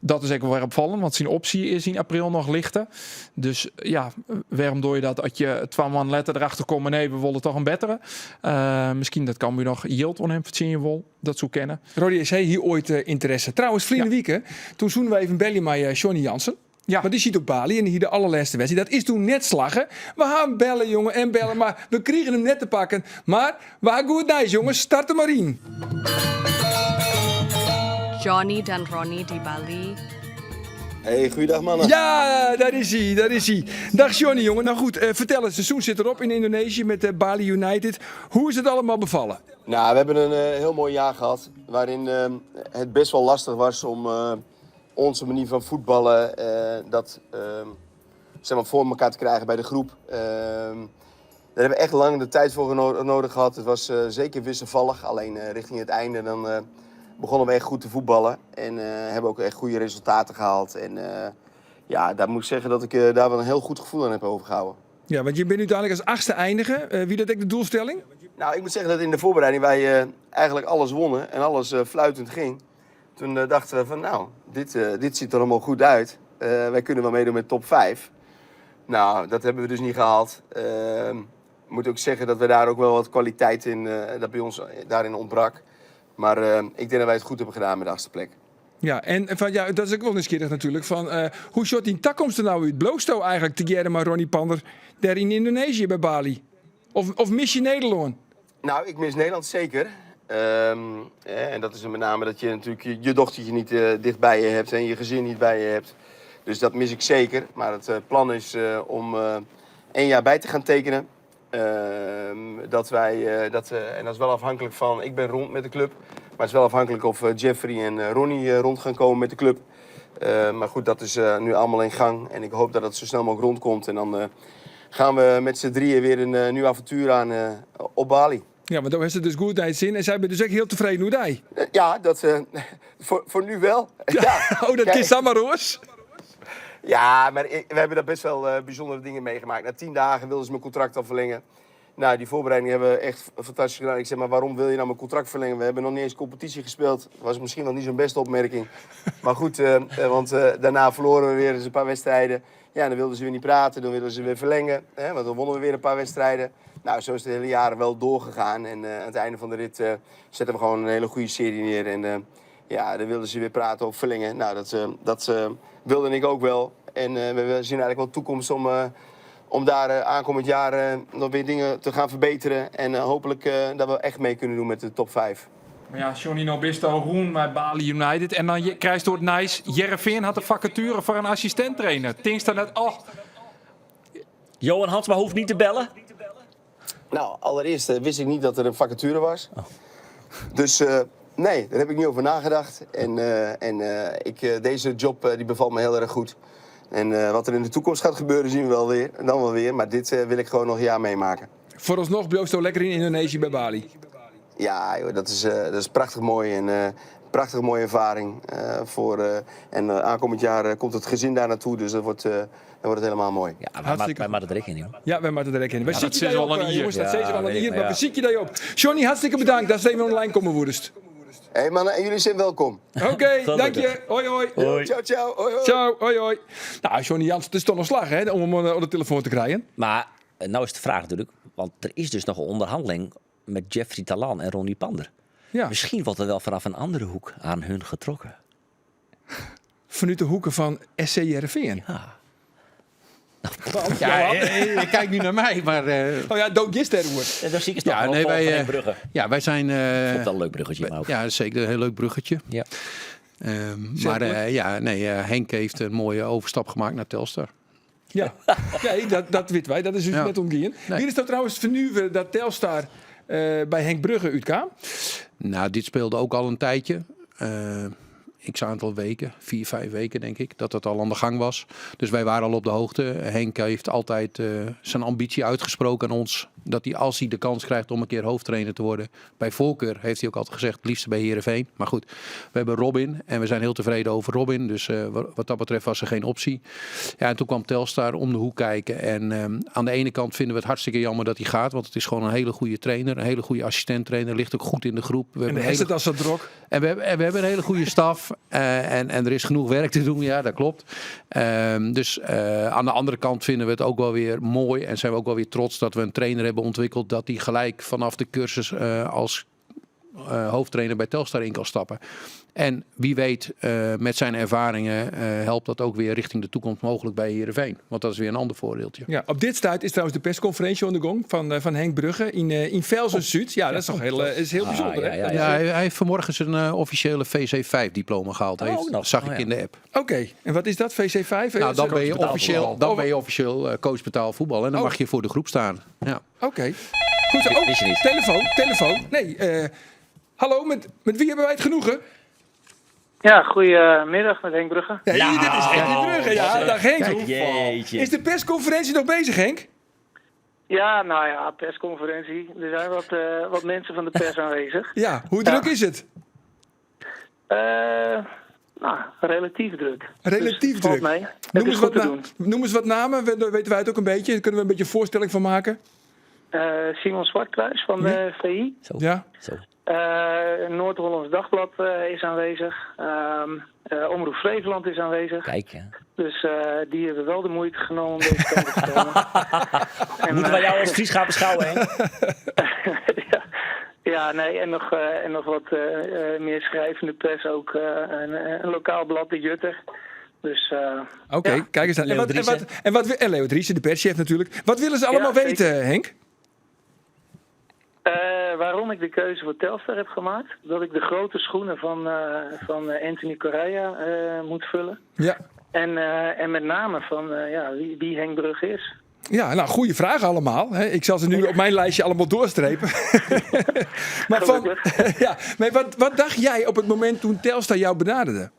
Dat is ek wol wer opfallend, want syn opsje is yn april noch lichte. Dus ja, wêrom doch je dat as je 2 moannen letter derachter komme, nee, we wolle toch in bettere. Miskien dat Cambuur noch jild oan him fertsjinje wol. Dat soe kinne. Rode JC hie oait ynteresse. Trouwens, ferline wike, toen soene we even belje mei Johnny Jansen. Want dy siet op Bali en dy hie de allerlêste wedstriid. Dat is toen net slagge. We ha him belle, jonge, en belle, mar we krigen him net te pakken. Mar we ha goed nijs, jonges. Start der mar yn. Johnny dan Ronnie di Bali. Hey, goeiedag mannen. Ja, daar is hij, daar is hij. Dag Johnny, jongen. Nou goed, vertel, het seizoen zit erop in Indonesië met Bali United. Hoe is het allemaal bevallen? Nou, we hebben een heel mooi jaar gehad. Waarin het best wel lastig was om onze manier van voetballen dat voor elkaar te krijgen bij de groep. Daar hebben we echt lang de tijd voor nodig gehad. Het was zeker wisselvallig. Alleen richting het einde dan begonnen we echt goed te voetballen. En hebben ook echt goede resultaten gehaald. En daar moet ik zeggen dat ik daar wel een heel goed gevoel aan heb overgehouden. Ja, want je bent nu uiteindelijk als 8e eindigen. Wie dat ook de doelstelling? Nou, ik moet zeggen dat in de voorbereiding wij eigenlijk alles wonnen en alles fluitend ging. Toen dachten we van, nou, dit ziet er allemaal goed uit. Wij kunnen wel meedoen met top 5. Nou, dat hebben we dus niet gehaald. Ik moet ook zeggen dat we daar ook wel wat kwaliteit in, dat bij ons daarin ontbrak. Maar ik denk dat wij het goed hebben gedaan met de 8e plek. Ja, en van, ja, dat is ook wel nieuwsgierig natuurlijk. Van, hoe shot die toekomst er nou uit? Bloosto eigenlijk te jaren maar Ronnie Pander daar in Indonesië bij Bali? Of mis je Nederland? Nou, ik mis Nederland zeker. En dat is met name dat je natuurlijk je dochtertje niet dicht bij je hebt en je gezin niet bij je hebt. Dus dat mis ik zeker. Maar het plan is om 1 jaar bij te gaan tekenen. Dat wij dat en dat is wel afhankelijk van, ik ben rond met de club. Maar het is wel afhankelijk of Jeffrey en Ronnie rond gaan komen met de club. Maar goed, dat is nu allemaal in gang. En ik hoop dat het zo snel mogelijk rondkomt. En dan gaan we met z'n drieën weer een nieuw avontuur aan op Bali. Ja, want daar is het dus goed naar het zin. En zij zijn dus echt heel tevreden hoe die. Ja, dat voor nu wel. Ja. Ja. Oh, dat Kijk. is dan maar hoor. Ja, maar we hebben daar best wel bijzondere dingen meegemaakt. Na 10 dagen wilden ze mijn contract al verlengen. Nou, die voorbereiding hebben we echt fantastisch gedaan. Ik zeg, maar waarom wil je nou mijn contract verlengen? We hebben nog niet eens competitie gespeeld. Dat was misschien wel niet zo'n beste opmerking. Maar goed, want daarna verloren we weer eens een paar wedstrijden. Ja, dan wilden ze weer niet praten, dan wilden ze weer verlengen. Hè, want dan wonnen we weer een paar wedstrijden. Nou, zo is het hele jaar wel doorgegaan. En aan het einde van de rit zetten we gewoon een hele goede serie neer. En dan wilden ze weer praten over verlengen. Nou, dat wilde ik ook wel. En we zien eigenlijk wel toekomst om daar aankomend jaar nog weer dingen te gaan verbeteren. En hopelijk dat we echt mee kunnen doen met de top 5. Maar ja, Johnny nou bist al roen bij Bali United. En dan krijg je door het nice. Heerenveen had de vacature voor een assistent-trainer. Tinks daar net, oh. Johan Hansma hoeft niet te bellen. Nou, allereerst wist ik niet dat er een vacature was. Oh. Dus nee, daar heb ik niet over nagedacht. En deze job die bevalt me heel erg goed. En wat er in de toekomst gaat gebeuren zien we wel weer. En dan wel weer. Maar dit wil ik gewoon nog een jaar meemaken. Vooralsnog blijft zo lekker in Indonesië bij Bali. Ja, joh, dat is prachtig mooi. En prachtig mooie ervaring. En aankomend jaar komt het gezin daar naartoe. Dus dan wordt het helemaal mooi. Ja, Hartstikke wij maken er in, joh. Ja, wij maken er in. Wij Ja, zitten dat daar is al op, een hier. jongens, dat Ja, zijn ze al een weet ik, hier, maar maar ja. we zitten daar op. Johnny, hartstikke bedankt dat ze even online komen woedest. Hé hey, mannen, en jullie zijn welkom. Oké, Gelukkig. dank je. Hoi, hoi. Hoi. Ciao, ciao. Hoi, hoi. Ciao, hoi, hoi. Nou, Johnny Jans, het is toch nog slag, hè, om hem op de telefoon te krijgen. Maar nou is de vraag natuurlijk, want er is dus nog een onderhandeling met Jeffrey Talan en Ronnie Pander. Ja. Misschien wordt er wel vanaf een andere hoek aan hun getrokken. Vanuit de hoeken van SC Heerenveen. Ja. Ja, je kijkt nu naar mij, maar Oh ja, dood is daar, hoor. En daar zie ik het toch Ja, wel nee, van wij, Henk Brugge. Ja, wij zijn, Vond het wel een leuk bruggetje, maar ook. Ja, zeker een heel leuk bruggetje. Ja. Maar ja, nee, Henk heeft een mooie overstap gemaakt naar Telstar. Ja, nee, dat weten wij. Dat is dus net omgegaan. Nee. Wie is dat trouwens vernieuwen dat Telstar bij Henk Brugge uitkwam? Nou, dit speelde ook al een tijdje. X aantal weken, 4, 5 weken denk ik, dat dat al aan de gang was. Dus wij waren al op de hoogte. Henk heeft altijd zijn ambitie uitgesproken aan ons. Dat hij als hij de kans krijgt om een keer hoofdtrainer te worden, bij voorkeur heeft hij ook altijd gezegd, het liefste bij Heerenveen. Maar goed, we hebben Robin en we zijn heel tevreden over Robin. Dus wat dat betreft was er geen optie. Ja, en toen kwam Telstar om de hoek kijken. En aan de ene kant vinden we het hartstikke jammer dat hij gaat. Want het is gewoon een hele goede trainer, een hele goede assistent-trainer. Ligt ook goed in de groep. We En hebben de een hele het als dat drok. en we hebben een hele goede staf. En er is genoeg werk te doen, ja, dat klopt. Dus aan de andere kant vinden we het ook wel weer mooi. En zijn we ook wel weer trots dat we een trainer hebben ontwikkeld. Dat die gelijk vanaf de cursus als hoofdtrainer bij Telstar in kan stappen. En wie weet, met zijn ervaringen helpt dat ook weer richting de toekomst mogelijk bij Heerenveen. Want dat is weer een ander voordeeltje. Ja, op dit stuit is trouwens de persconferentie aan de gong van Henk Brugge in Velsen-Zuid. Ja, dat is toch heel, is heel Ah, bijzonder, ja, hè? ja, Ja, hij heeft vanmorgen zijn officiële VC5-diploma gehaald. Oh, Heeft, ook nog. Zag Oh, ik ja. in de app. Oké, en wat is dat? VC5? Nou, dan ben je betaald officieel, voetbal. dan ben je officieel coach betaald voetbal. En dan Oh. mag je voor de groep staan. Ja. Oké. Goed zo. Oh, Wist je niet. telefoon, telefoon. Nee, hallo, met wie hebben wij het genoegen? Ja, goedemiddag met Henk Brugge. Ja, hier, dit is Henk Brugge. Ja, dag Henk. Jeetje. Is de persconferentie nog bezig, Henk? Ja, nou ja, persconferentie. Er zijn wat mensen van de pers aanwezig. Ja, hoe druk is het? Nou, relatief druk. Relatief Dus het valt druk. mee. Het Noem is eens, goed wat te doen. noem eens wat namen, weten wij het ook een beetje. Daar kunnen we een beetje een voorstelling van maken. Simon Zwartkruis van de VI. Zo. Ja. Zo. Noord-Hollands Dagblad is aanwezig. Omroep Flevoland is aanwezig. Kijk, hè. Dus die hebben wel de moeite genomen om deze kant op te komen. En, Moeten wij jou als Fries gaan beschouwen, Henk? ja. Ja, nee, en nog wat meer schrijvende pers ook. Een lokaal blad, de Jutter. Dus, Oké, ja. kijk eens aan. En Leo wat, en Driessen. wat, en wat, en Leo Driessen, de perschef natuurlijk. Wat willen ze allemaal Ja, zeker. weten, Henk? Waarom ik de keuze voor Telstar heb gemaakt? Dat ik de grote schoenen van Anthony Correia moet vullen. Ja. En met name van wie Henk Brugge is. Ja, nou, goede vragen allemaal. Hè. Ik zal ze nu op mijn lijstje allemaal doorstrepen. Maar van, ja, maar wat dacht jij op het moment toen Telstar jou benaderde?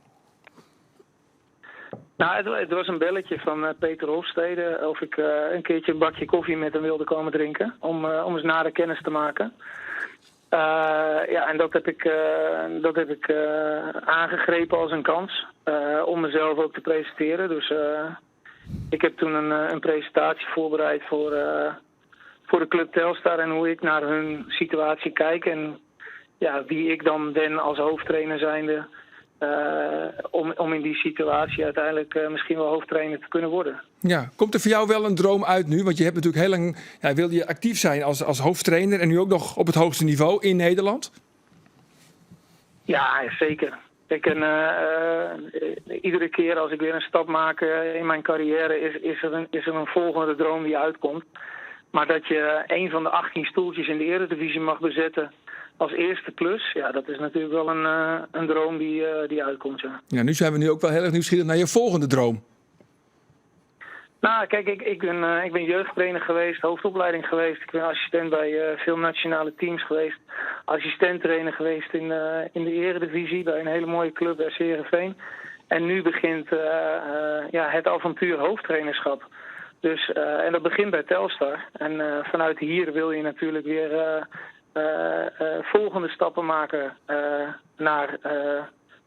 Nou, het was een belletje van Peter Hofstede of ik een keertje een bakje koffie met hem wilde komen drinken. Om eens nader kennis te maken. Ja, en dat heb ik aangegrepen als een kans om mezelf ook te presenteren. Dus ik heb toen een presentatie voorbereid voor de club Telstar en hoe ik naar hun situatie kijk. En ja, wie ik dan ben als hoofdtrainer zijnde. Om in die situatie uiteindelijk misschien wel hoofdtrainer te kunnen worden. Ja, komt er voor jou wel een droom uit nu? Want je hebt natuurlijk heel lang, ja, wilde je actief zijn als hoofdtrainer en nu ook nog op het hoogste niveau in Nederland? Ja, zeker. Ik, iedere keer als ik weer een stap maak in mijn carrière is er een volgende droom die uitkomt. Maar dat je een van de 18 stoeltjes in de Eredivisie mag bezetten als eerste plus, ja, dat is natuurlijk wel een droom die uitkomt, ja. Ja, nu zijn we nu ook wel heel erg nieuwsgierig naar je volgende droom. Nou, kijk, ik ben jeugdtrainer geweest, hoofdopleiding geweest. Ik ben assistent bij veel nationale teams geweest. Assistent-trainer geweest in de Eredivisie bij een hele mooie club, SC Heerenveen. En nu begint het avontuur hoofdtrainerschap. Dus, en dat begint bij Telstar. En vanuit hier wil je natuurlijk weer volgende stappen maken naar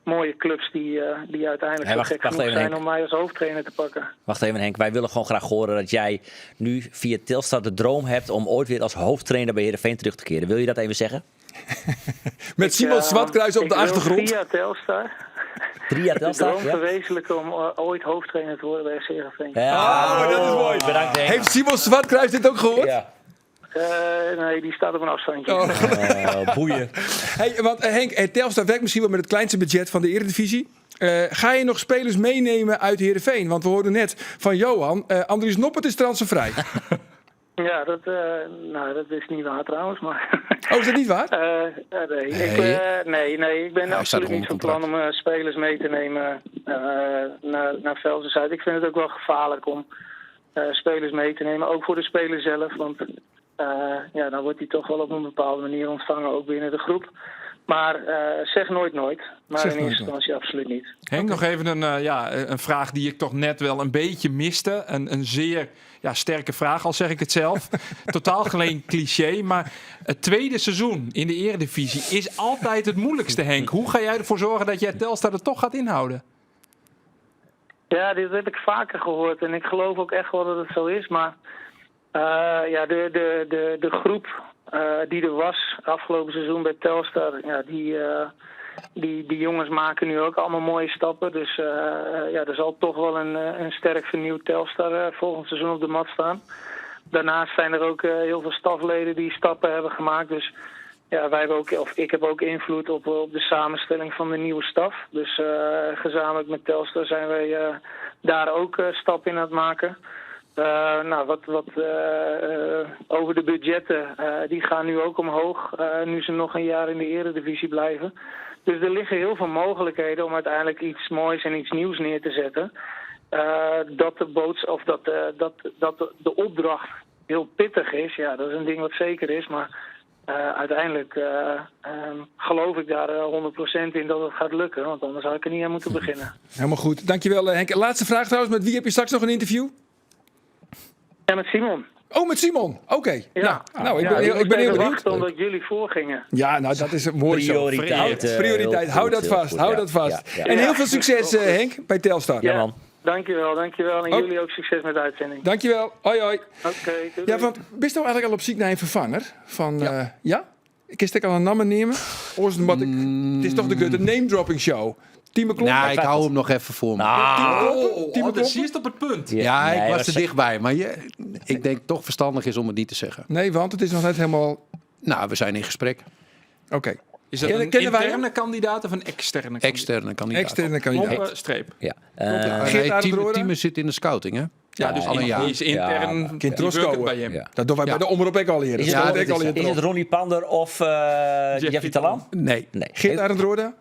mooie clubs die uiteindelijk Hey, zo gek wacht genoeg even, zijn Henk. om mij als hoofdtrainer te pakken. Wacht even, Henk. Wij willen gewoon graag horen dat jij nu via Telstar de droom hebt om ooit weer als hoofdtrainer bij Heerenveen terug te keren. Wil je dat even zeggen? Met Simon Zwartkruis op de ik wil achtergrond. Via Telstar. Tria De Telstar? droom Ja. verwezenlijken om ooit hoofdtrainer te worden bij SC Heerenveen. Ja. Oh, dat is mooi. Bedankt, Henk. Heeft Simon Zwartkruis dit ook gehoord? Ja. Nee, die staat op een afstandje. Oh, boeien. Hey, want Henk, Telstar werkt misschien wel met het kleinste budget van de Eredivisie. Ga je nog spelers meenemen uit Heerenveen? Want we hoorden net van Johan, Andries Noppert is transfervrij. Ja, dat is niet waar trouwens. Maar Oh, is dat niet waar? Nee. Nee. Ik, nee, ik ben Hij staat absoluut nog niet van onder plan om spelers mee te nemen naar Velsen-Zuid. Ik vind het ook wel gevaarlijk om spelers mee te nemen, ook voor de speler zelf. Want dan wordt hij toch wel op een bepaalde manier ontvangen, ook binnen de groep. Maar zeg nooit nooit. Maar Zeg in nooit eerste instantie absoluut niet. Henk, nog even een, ja, een vraag die ik toch net wel een beetje miste. Een zeer ja, sterke vraag, al zeg ik het zelf. Totaal geen cliché, maar het tweede seizoen in de Eredivisie is altijd het moeilijkste, Henk. Hoe ga jij ervoor zorgen dat jij Telstar er toch gaat inhouden? Ja, dit heb ik vaker gehoord en ik geloof ook echt wel dat het zo is. Maar ja, de groep die er was afgelopen seizoen bij Telstar, ja, die jongens maken nu ook allemaal mooie stappen. Dus ja, er zal toch wel een sterk vernieuwd Telstar volgend seizoen op de mat staan. Daarnaast zijn er ook heel veel stafleden die stappen hebben gemaakt. Dus ja, wij hebben ook, of ik heb ook invloed op de samenstelling van de nieuwe staf. Dus gezamenlijk met Telstar zijn wij daar ook stappen in aan het maken. Nou, wat over de budgetten, die gaan nu ook omhoog. Nu ze nog een jaar in de eredivisie blijven. Dus er liggen heel veel mogelijkheden om uiteindelijk iets moois en iets nieuws neer te zetten. Dat de boots, of dat, dat, dat de opdracht heel pittig is, ja, dat is een ding wat zeker is. Maar uiteindelijk geloof ik daar 100% in dat het gaat lukken. Want anders had ik er niet aan moeten beginnen. Helemaal goed. Dankjewel Henk. Laatste vraag trouwens. Met wie heb je straks nog een interview? Ja, met Simon. Oh, met Simon. Oké. Ja. Nou, ik Ja, ben heel, die ik ben heel moest even benieuwd. wachten omdat jullie voorgingen. Ja, nou dat is mooi zo. Prioriteit. Prioriteit. Heel Hou goed, dat heel vast. goed, Hou ja. dat vast. Ja, ja. En heel veel succes Henk bij Telstar. Ja, man. Dankjewel, dankjewel. En Oh. jullie ook succes met de uitzending. Dankjewel. Hoi hoi. Oké, doei, Ja, doei. want ben je nou eigenlijk al op zoek naar een vervanger? Van, ja? ja? Ik ik al een naam nemen? Of wat ik, het is toch de grote name dropping show. Tieme Klomp? Nou, ik hou hem nog even voor me. Tieme Klompen? Tieme Oh, dat Klompen? zie je op het punt. Ja, ik Nee, was maar er dichtbij. Maar ik denk toch verstandig is om het niet te zeggen. Nee, want het is nog net helemaal... Nou, we zijn in gesprek. Oké. Is dat een Kennen wij hem? interne kandidaat of een externe kandidaat? Externe kandidaat. Externe kandidaat. Klompen, streep. Ja. Ja, Geert nee, Arend Roorda? Tieme zit in de scouting, hè? Ja, dus al een jaar. die is intern. Kind die werkt Roscoe. bij hem. Ja. Dat doen wij Ja. bij de omroep ook al hier. Dat Is, staat het, ook al hier is het erop. Ronnie Pander of Jeffrey Talan? Nee. Nee. Geert Arend Roorda?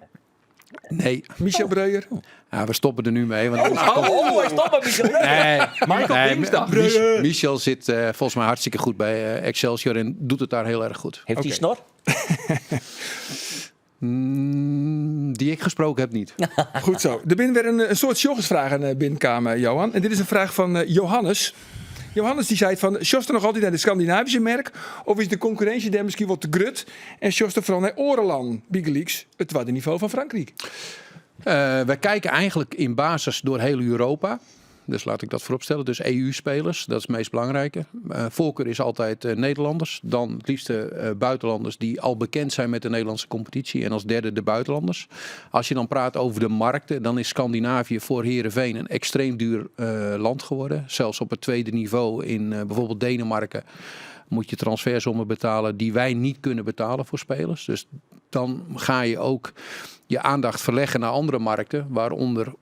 Nee. Michel Breuer? Ja, we stoppen er nu mee. Want anders komt- Oh, hij stopt met Michel Breuer. Nee, Michael nee, Dingsdag. Michel zit volgens mij hartstikke goed bij Excelsior en doet het daar heel erg goed. Heeft hij Oké. snor? Die ik gesproken heb niet. Goed zo. Er zijn weer een soort joggersvraag binnenkamer, Johan. En dit is een vraag van Johannes. Johannes die zei van, sjost er nog altijd naar de Scandinavische merk? Of is de concurrentie daar misschien wat te grut? En sjost er vooral naar Oreland, Bigeleaks, het tweede niveau van Frankrijk. Wij kijken eigenlijk in basis door heel Europa. Dus laat ik dat vooropstellen. Dus EU-spelers, dat is het meest belangrijke. Voorkeur is altijd Nederlanders. Dan het liefste buitenlanders die al bekend zijn met de Nederlandse competitie. En als derde de buitenlanders. Als je dan praat over de markten, dan is Scandinavië voor Heerenveen een extreem duur land geworden. Zelfs op het tweede niveau in bijvoorbeeld Denemarken moet je transfersommen betalen die wij niet kunnen betalen voor spelers. Dus dan ga je ook je aandacht verleggen naar andere markten, waaronder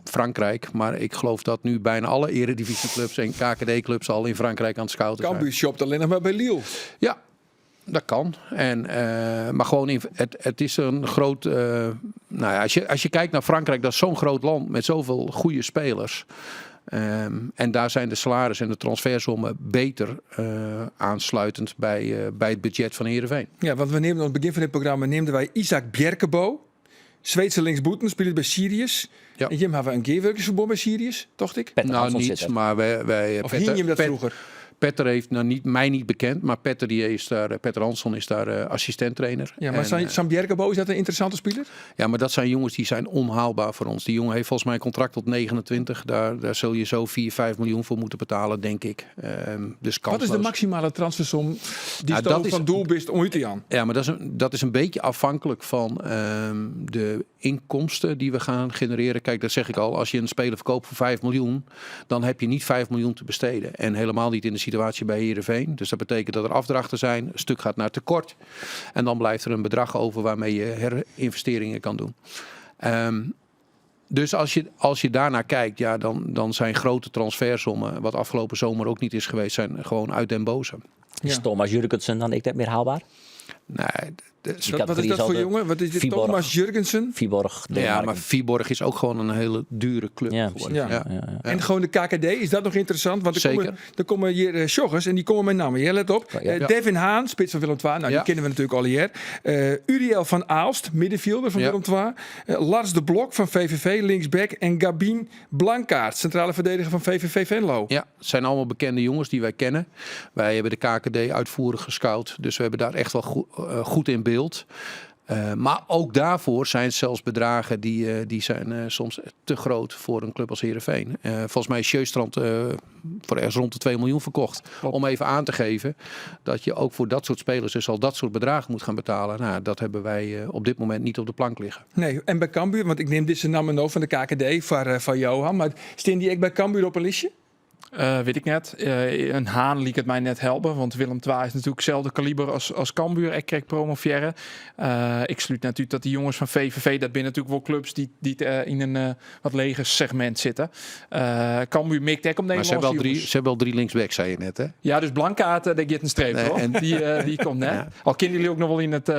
Frankrijk. Maar ik geloof dat nu bijna alle eredivisieclubs en KKD-clubs al in Frankrijk aan het scouten zijn. Cambuur shopt alleen nog maar bij Lille. Ja, dat kan. En, maar gewoon, in, het is een groot... nou ja, als je kijkt naar Frankrijk, dat is zo'n groot land met zoveel goede spelers. En daar zijn de salarissen en de transfersommen beter aansluitend bij het budget van Heerenveen. Ja, want we nemen aan het begin van dit programma neemden wij Isaac Bjerkebo. Zweedse linksboeten, speelt bij Sirius. Ja. En Jim hebben we een geerwerkersverbond bij Sirius, tocht ik? Petter Nou, Hansson niet, zit er. maar wij Of hing je hem dat vroeger? Petter heeft nou niet, mij niet bekend, maar Petter, die is daar, Petter Hansson is daar assistent-trainer. Ja, maar En, Sam Bjerkebo, is dat een interessante speler? Ja, maar dat zijn jongens die zijn onhaalbaar voor ons. Die jongen heeft volgens mij een contract tot 29. Daar zul je zo 4, 5 miljoen voor moeten betalen, denk ik. Dus Wat is de kansloos. maximale transfersom die Nou, stoot dat is- van doel bist om uit te gaan? Ja, maar dat is een beetje afhankelijk van de inkomsten die we gaan genereren. Kijk, dat zeg ik al. Als je een speler verkoopt voor 5 miljoen, dan heb je niet 5 miljoen te besteden. En helemaal niet in de situatie bij Heerenveen. Dus dat betekent dat er afdrachten zijn. Een stuk gaat naar tekort. En dan blijft er een bedrag over waarmee je herinvesteringen kan doen. Dus als je daarnaar kijkt, ja, dan zijn grote transfersommen, wat afgelopen zomer ook niet is geweest, zijn gewoon uit den boze. Is Thomas Jurgensen dan ik dat meer haalbaar? Nee, Wat is dat voor jongen? Wat is dit? Viborg. Thomas Jurgensen? Viborg, ja, Denemarken. maar Viborg is ook gewoon een hele dure club Ja, geworden. Ja. Ja. Ja. En gewoon de KKD, is dat nog interessant? Want er Zeker. komen, er komen hier joggers en die komen met namen. Ja, let op. Ja. Devin Haan, spits van Willem II. Nou, die Ja. kennen we natuurlijk al hier. Uriel van Aalst, middenvelder van Ja. Willem II. Lars de Blok van VVV, linksback. En Gabien Blankaart, centrale verdediger van VVV Venlo. Ja, het zijn allemaal bekende jongens die wij kennen. Wij hebben de KKD uitvoerig gescout. Dus we hebben daar echt wel goed in beeld. Maar ook daarvoor zijn het zelfs bedragen die zijn soms te groot voor een club als Heerenveen. Volgens mij is Sjöstrand voor ergens rond de 2 miljoen verkocht. Om even aan te geven dat je ook voor dat soort spelers dus al dat soort bedragen moet gaan betalen. Nou, dat hebben wij op dit moment niet op de plank liggen. Nee, en bij Cambuur, want ik neem deze namen nou van de KKD voor Johan. Maar staan die echt bij Cambuur op een listje? Weet ik net. Een Haan liet het mij net helpen. Want Willem II is natuurlijk hetzelfde kaliber als Cambuur. Ik kreeg promoveren. Ik sluit natuurlijk dat die jongens van VVV... dat binnen natuurlijk wel clubs die in een wat leger segment zitten. Cambuur mikt ook om Maar ze hebben, al Nederlandse drie, jongens. ze hebben al 3 linksbacks, zei je net hè? Ja, dus Blankaart, daar gaat een streep, Nee, hoor. en- Die komt net. Al kennen jullie ook nog wel in het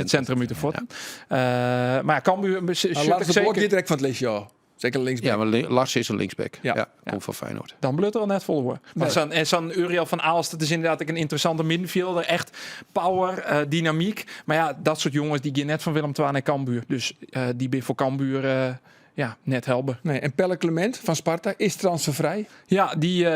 centrum uit de Fort. Maar ja, Cambuur... Maar zit Lars ik de Blok zeker- direct van het listje, ja. Zeker linksback. Ja, maar Lars is een linksback. Ja. Ja, komt van Feyenoord. Dan blut er al net vol hoor. Maar zo'n Uriel van Aalst, dat is inderdaad ook een interessante middenvelder. Echt power, dynamiek. Maar ja, dat soort jongens die gaan net van Willem II naar Cambuur. Dus die ben voor Cambuur ja, net helpen. Nee, en Pelle Clement van Sparta is transfervrij. Ja, die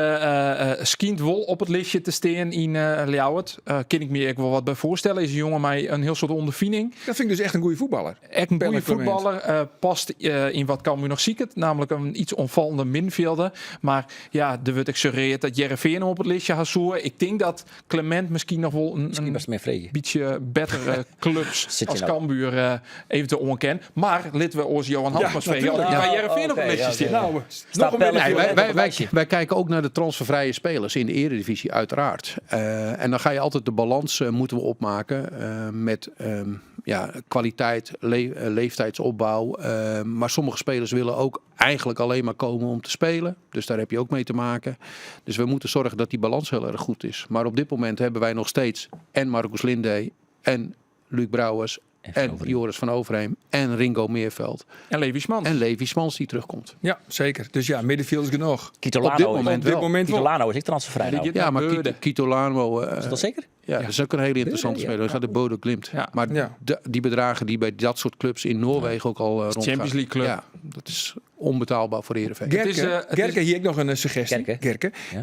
skient wol op het listje te staan in Ljouwert. Kan ik me ook wel wat bij voorstellen. Is een jongen met een heel soort ondervinding. Dat vind ik dus echt een goede voetballer. Echt een Pelle goede Clement. voetballer. Past in wat Cambuur nog ziek. Namelijk een iets onvallende middenvelder. Maar ja, er wordt gesuggereerd dat Heerenveen op het listje gaat zoeken. Ik denk dat Clement misschien nog wel Misschien een was het meer vrede. beetje betere clubs Zit je als nou? Cambuur eventueel onken. Maar laten we ons Johan Hansma spreken. natuurlijk. Die Ja, bij Heerenveen op het oké, listje ja, staan. oké. Nou, Staat nog een Pelle middenvelder. Nee, Clement op het lijstje? wij kijken ook naar de transfervrije spelers in de eredivisie, uiteraard. En dan ga je altijd de balans moeten we opmaken met kwaliteit, leeftijdsopbouw. Maar sommige spelers willen ook eigenlijk alleen maar komen om te spelen. Dus daar heb je ook mee te maken. Dus we moeten zorgen dat die balans heel erg goed is. Maar op dit moment hebben wij nog steeds en Marcus Lindé en Luc Brouwers En Van en Overheem. Joris van Overheem en Ringo Meerveld. En Levi Smans. En Levi Smans die terugkomt. Ja, zeker. Dus ja, middenveld is genoeg. Kitolano Op dit is- moment Op dit wel. moment wel. Kitolano is ik transfervrij Ja, die nou. gaat Ja, maar naar Beurden. Kitolano, Is dat zeker? ja, dat is ook een hele interessante Ja. speler. Dat gaat de Bodo Glimt. Ja. Maar Ja. die bedragen die bij dat soort clubs in Noorwegen ook al rondgaan. Champions League club. Ja, dat is onbetaalbaar voor Heerenveen. Gerke, Het is, het Gerke, is- hier ook nog een suggestie. Gerke. Gerke. Ja.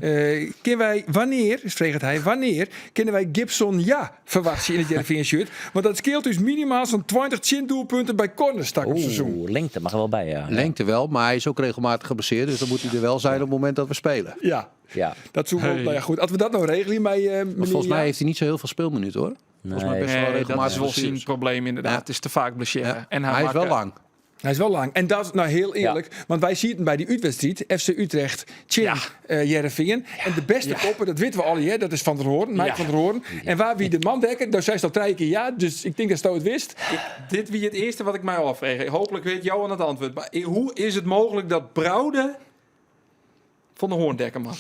Kunnen wij, wanneer, vraagt hij, wanneer kunnen wij Gibson ja verwachten in het Heerenveen shirt? Want dat scheelt dus minimaal zo'n 20 chin doelpunten bij corners stak op seizoen. Oeh, lengte mag er wel bij, ja. Lengte wel, maar hij is ook regelmatig geblesseerd. Dus dan moet hij er wel zijn op het moment dat we spelen. Ja, Ja. dat zoeken we Hey. Nou ja, goed. Als we dat nou regelen bij Maar meneer volgens mij Ja. heeft hij niet zo heel veel speelminuten hoor. Volgens mij Nee. best wel Nee, dat regelmatig is wel zijn geblesseerd. probleem inderdaad. Ja. Het is te vaak blesseren. Ja. En hij, hij is maakt, wel lang. Hij is wel lang. En dat is nou heel eerlijk, want wij zien het bij die uitwedstrijd. FC Utrecht, Chin, Ja. Heerenveen. En de beste koppen, dat weten we alle, hè, dat is Van der Hoorn, Mike Ja. van der Hoorn. En waar wie de man dekken, daar zei ze al drie keer ja. Dus ik denk dat Sto het wist. Dit wie het eerste wat ik mij afvraag. Hopelijk weet Johan het antwoord. Maar hoe is het mogelijk dat Brouwde van de Hoorn dekken man?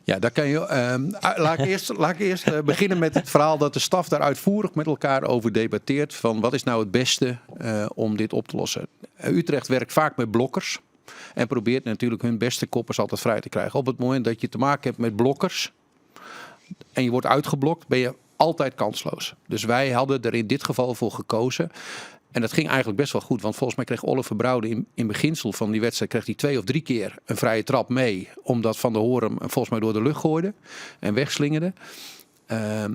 Ja, daar kan je. Laat ik eerst, laat ik eerst beginnen met het verhaal dat de staf daar uitvoerig met elkaar over debatteert. Van wat is nou het beste om dit op te lossen. Utrecht werkt vaak met blokkers. En probeert natuurlijk hun beste koppers altijd vrij te krijgen. Op het moment dat je te maken hebt met blokkers en je wordt uitgeblokt, ben je altijd kansloos. Dus wij hadden er in dit geval voor gekozen. En dat ging eigenlijk best wel goed. Want volgens mij kreeg Oliver Brouwde in beginsel van die wedstrijd... kreeg hij 2 of 3 keer een vrije trap mee. Omdat Van der Hoorn hem volgens mij door de lucht gooide en wegslingerde.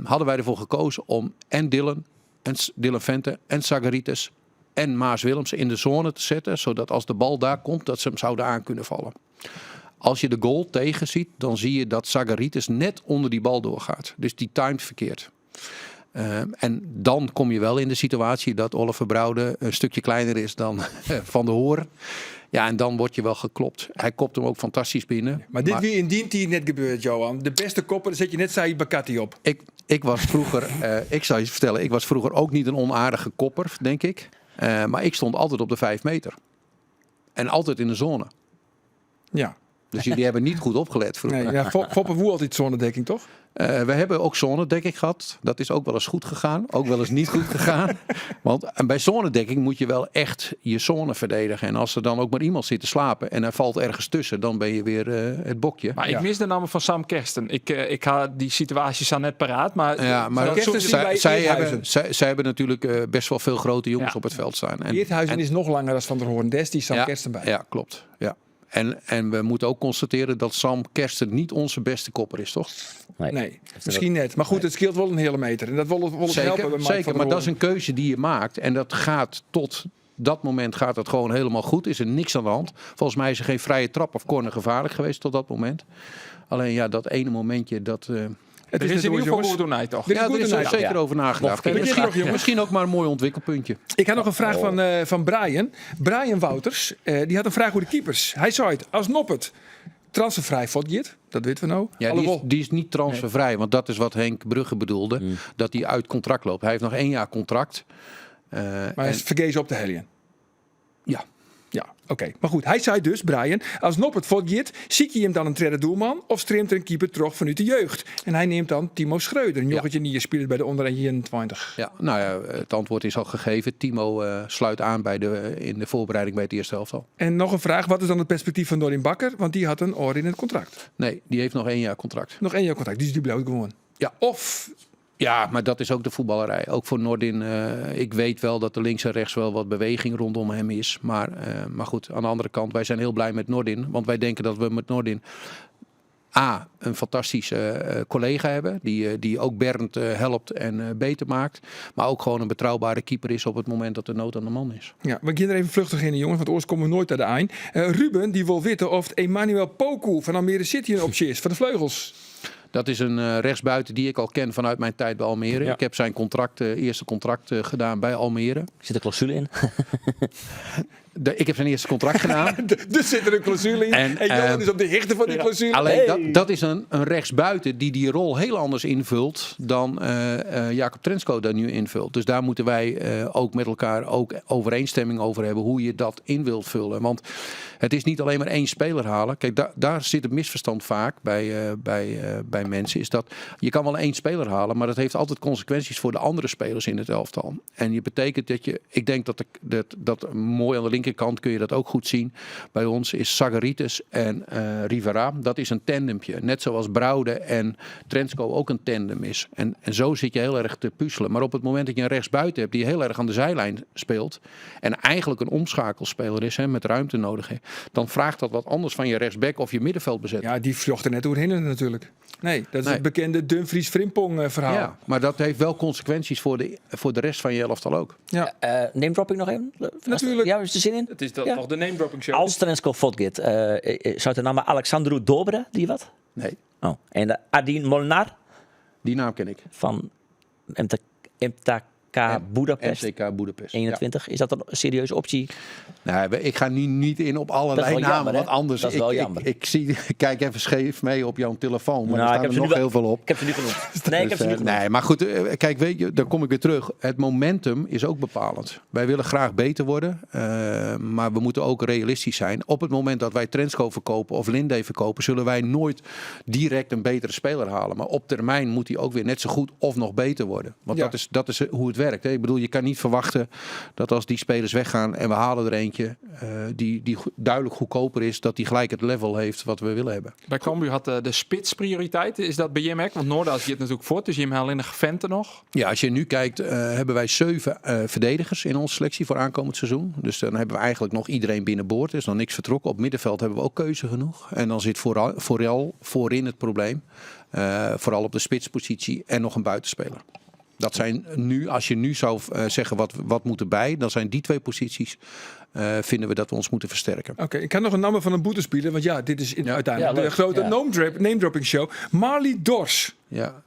Hadden wij ervoor gekozen om en Dylan, en Dylan Vente en Sagaritis en Maas Willemsen in de zone te zetten. Zodat als de bal daar komt, dat ze hem zouden aan kunnen vallen. Als je de goal tegen ziet, dan zie je dat Sagaritis net onder die bal doorgaat. Dus die timed verkeerd. En dan kom je wel in de situatie dat Oliver Brouwde een stukje kleiner is dan Van der Hoorn. Ja, en dan word je wel geklopt. Hij kopt hem ook fantastisch binnen. Maar dit weer in die team net gebeurt, Johan. De beste kopper, daar zet je net Saïd Bakati op. Ik, ik was vroeger, ik zal je vertellen, ik was vroeger ook niet een onaardige kopper, denk ik. Maar ik stond altijd op de 5 meter. En altijd in de zone. Ja. Dus jullie hebben niet goed opgelet vroeger. Nee, ja, Foppe woe altijd zonedekking, toch? We hebben ook zonedekking gehad. Dat is ook wel eens goed gegaan. Ook wel eens niet goed gegaan. Want en bij zonedekking moet je wel echt je zone verdedigen. En als er dan ook maar iemand zit te slapen en hij valt ergens tussen, dan ben je weer het bokje. Maar ik mis de naam van Sam Kersten. Ik had die situatie zo net paraat. Maar, Ja, maar dat Kersten soort- zie bij Eerthuizen. zij hebben natuurlijk best wel veel grote jongens Ja. op het veld staan. En, Eerthuizen is nog langer dan Van der Hoorn. Des die Sam ja, Kersten bij. Ja, klopt. Ja. En we moeten ook constateren dat Sam Kersten niet onze beste kopper is, toch? Nee, misschien net. Maar goed, het scheelt wel een hele meter. En dat wil het, wil het helpen bij Zeker, Mike van zeker der maar dat is Hoorn. een keuze die je maakt. En dat gaat tot dat moment gaat het gewoon helemaal goed. Is er niks aan de hand. Volgens mij is er geen vrije trap of corner gevaarlijk geweest tot dat moment. Alleen ja, dat ene momentje dat... Het Er is net in door, ieder geval jongens. goed door mij, toch? Er is ja, goed er is door er mij. zeker Ja. over nagedacht. Nog En nog, jongens. misschien ook maar een mooi ontwikkelpuntje. Ik had nog een vraag van Brian. Brian Wouters, die had een vraag over de keepers. Hij zei het, als Noppert transfervrij voortgaat, dat weten we nou. Ja, die is, Alhoewel, die is niet transfervrij, want dat is wat Henk Brugge bedoelde. Dat hij uit contract loopt. Hij heeft nog 1 jaar contract. maar hij is vergezen op de helien. Ja. Ja, oké. Maar goed, hij zei dus, Brian, als Noppert voortgaat, zie je hem dan een tweede doelman of streamt er een keeper terug vanuit de jeugd? En hij neemt dan Timo Schreuder, een jongetje die speelt bij de onder 21. Ja, nou ja, het antwoord is al gegeven. Timo sluit aan in de voorbereiding bij het eerste elftal. En nog een vraag, wat is dan het perspectief van Dorin Bakker? Want die had een oor in het contract. Nee, die heeft nog 1 jaar contract. Nog 1 jaar contract, dus die blijft gewoon. Ja. Of, Ja, maar dat is ook de voetballerij. Ook voor Nordin. Ik weet wel dat er links en rechts wel wat beweging rondom hem is. Maar goed, aan de andere kant, wij zijn heel blij met Nordin. Want wij denken dat we met Nordin A, een fantastische collega hebben. Die ook Bernd helpt en beter maakt. Maar ook gewoon een betrouwbare keeper is op het moment dat de nood aan de man is. ja, we gaan er even vluchtig in, jongens, want oors komen we nooit naar de eind. Ruben, die wil weten of Emmanuel Poku van Almere City een optie is, van de vleugels. Dat is een rechtsbuiten die ik al ken vanuit mijn tijd bij Almere. Ja. Ik heb zijn eerste contract gedaan bij Almere. Zit er clausule in? Ik heb zijn eerste contract gedaan. Dus zit er een clausule in. En, Johan is op de hichte van die clausule. Alleen Hey. dat is een rechtsbuiten die rol heel anders invult dan Jacob Trensko daar nu invult. Dus daar moeten wij ook met elkaar ook overeenstemming over hebben hoe je dat in wilt vullen. Want het is niet alleen maar één speler halen. Kijk, daar zit het misverstand vaak bij mensen. Is dat je kan wel één speler halen, maar dat heeft altijd consequenties voor de andere spelers in het elftal. En je betekent dat je, ik denk dat, de, dat, dat mooi aan de linkerkant kun je dat ook goed zien. Bij ons is Sagaritis en Rivera, dat is een tandempje. Net zoals Braude en Trensko ook een tandem is. En zo zit je heel erg te puzzelen. Maar op het moment dat je een rechtsbuiten hebt die heel erg aan de zijlijn speelt en eigenlijk een omschakelspeler is, hè, met ruimte nodig heeft, dan vraagt dat wat anders van je rechtsback of je middenveldbezetter. Ja, die vlocht er net doorheen natuurlijk. Nee, dat is Nee. het bekende Dumfries-Frimpong verhaal. Ja, maar dat heeft wel consequenties voor de rest van je elftal ook. Ja. Name dropping nog even? Natuurlijk. Ja, is er zin in? Het is dat, Ja. toch de name dropping show. Als Trensko Fotgit, zou de naam Alexandru Dobre, die wat? Nee, Oh. En de Adin Molnar die naam ken ik. van MTK Boedapest. MTK Boedapest. 21. Is dat een serieuze optie? Ja. Nee, ik ga nu niet in op Dat is allerlei wel namen, jammer, hè? want anders... Dat is wel jammer. Ik kijk even scheef mee op jouw telefoon, maar Nou, er ik staan heb er ze nog nu wel- heel veel op. Ik heb ze nu genoemd. Nee, ik heb ze Dus, nu genoemd. nee, maar goed, kijk, weet je, daar kom ik weer terug. Het momentum is ook bepalend. Wij willen graag beter worden, maar we moeten ook realistisch zijn. Op het moment dat wij Trensko verkopen of Linde verkopen, zullen wij nooit direct een betere speler halen. Maar op termijn moet hij ook weer net zo goed of nog beter worden. Want dat is hoe het werkt. Hè. Je kan niet verwachten dat als die spelers weggaan en we halen er eentje die duidelijk goedkoper is, dat die gelijk het level heeft wat we willen hebben. Bij Cambuur had de spits prioriteit. Is dat bij Jim Ek? Want Noorda zit natuurlijk voort, dus Jim haalt in de Vente nog. Ja, als je nu kijkt, hebben wij 7 verdedigers in onze selectie voor aankomend seizoen. Dus dan hebben we eigenlijk nog iedereen binnenboord. Er is nog niks vertrokken. Op middenveld hebben we ook keuze genoeg. En dan zit vooral voorin het probleem. Vooral op de spitspositie en nog een buitenspeler. Dat zijn nu, als je nu zou zeggen wat moet erbij, dan zijn die 2 posities, vinden we dat we ons moeten versterken. Oké, ik kan nog een naam van een boete spelen, want dit is uiteindelijk Ja, de leuk. grote name dropping show. Marley Dors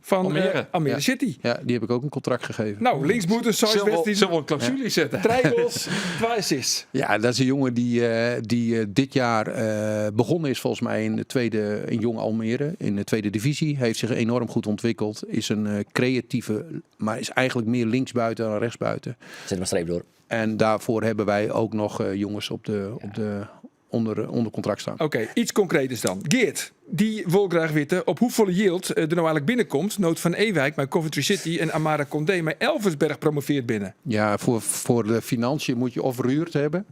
van Almere. Almere City. Ja, die heb ik ook een contract gegeven. Nou, linksboete, size Zullen wedstrijd. we een clausule zetten? 3 goals, 2 assists. Ja, dat is een jongen die dit jaar begonnen is volgens mij in de tweede, in Jong Almere, in de tweede divisie. Heeft zich enorm goed ontwikkeld. Is een creatieve, maar is eigenlijk meer linksbuiten dan rechtsbuiten. Zet maar streep door. En daarvoor hebben wij ook nog jongens op de Onder, onder contract staan. Oké, iets konkreters dan. Geert, die wil graag weten op hoefolle jild der no eigenlik binnenkomt. No't Van Ewijk mei Coventry City en Amara Condé mei Elversberg promoveerd binne. Ja, voor de financiën moet je of Ruurt hebben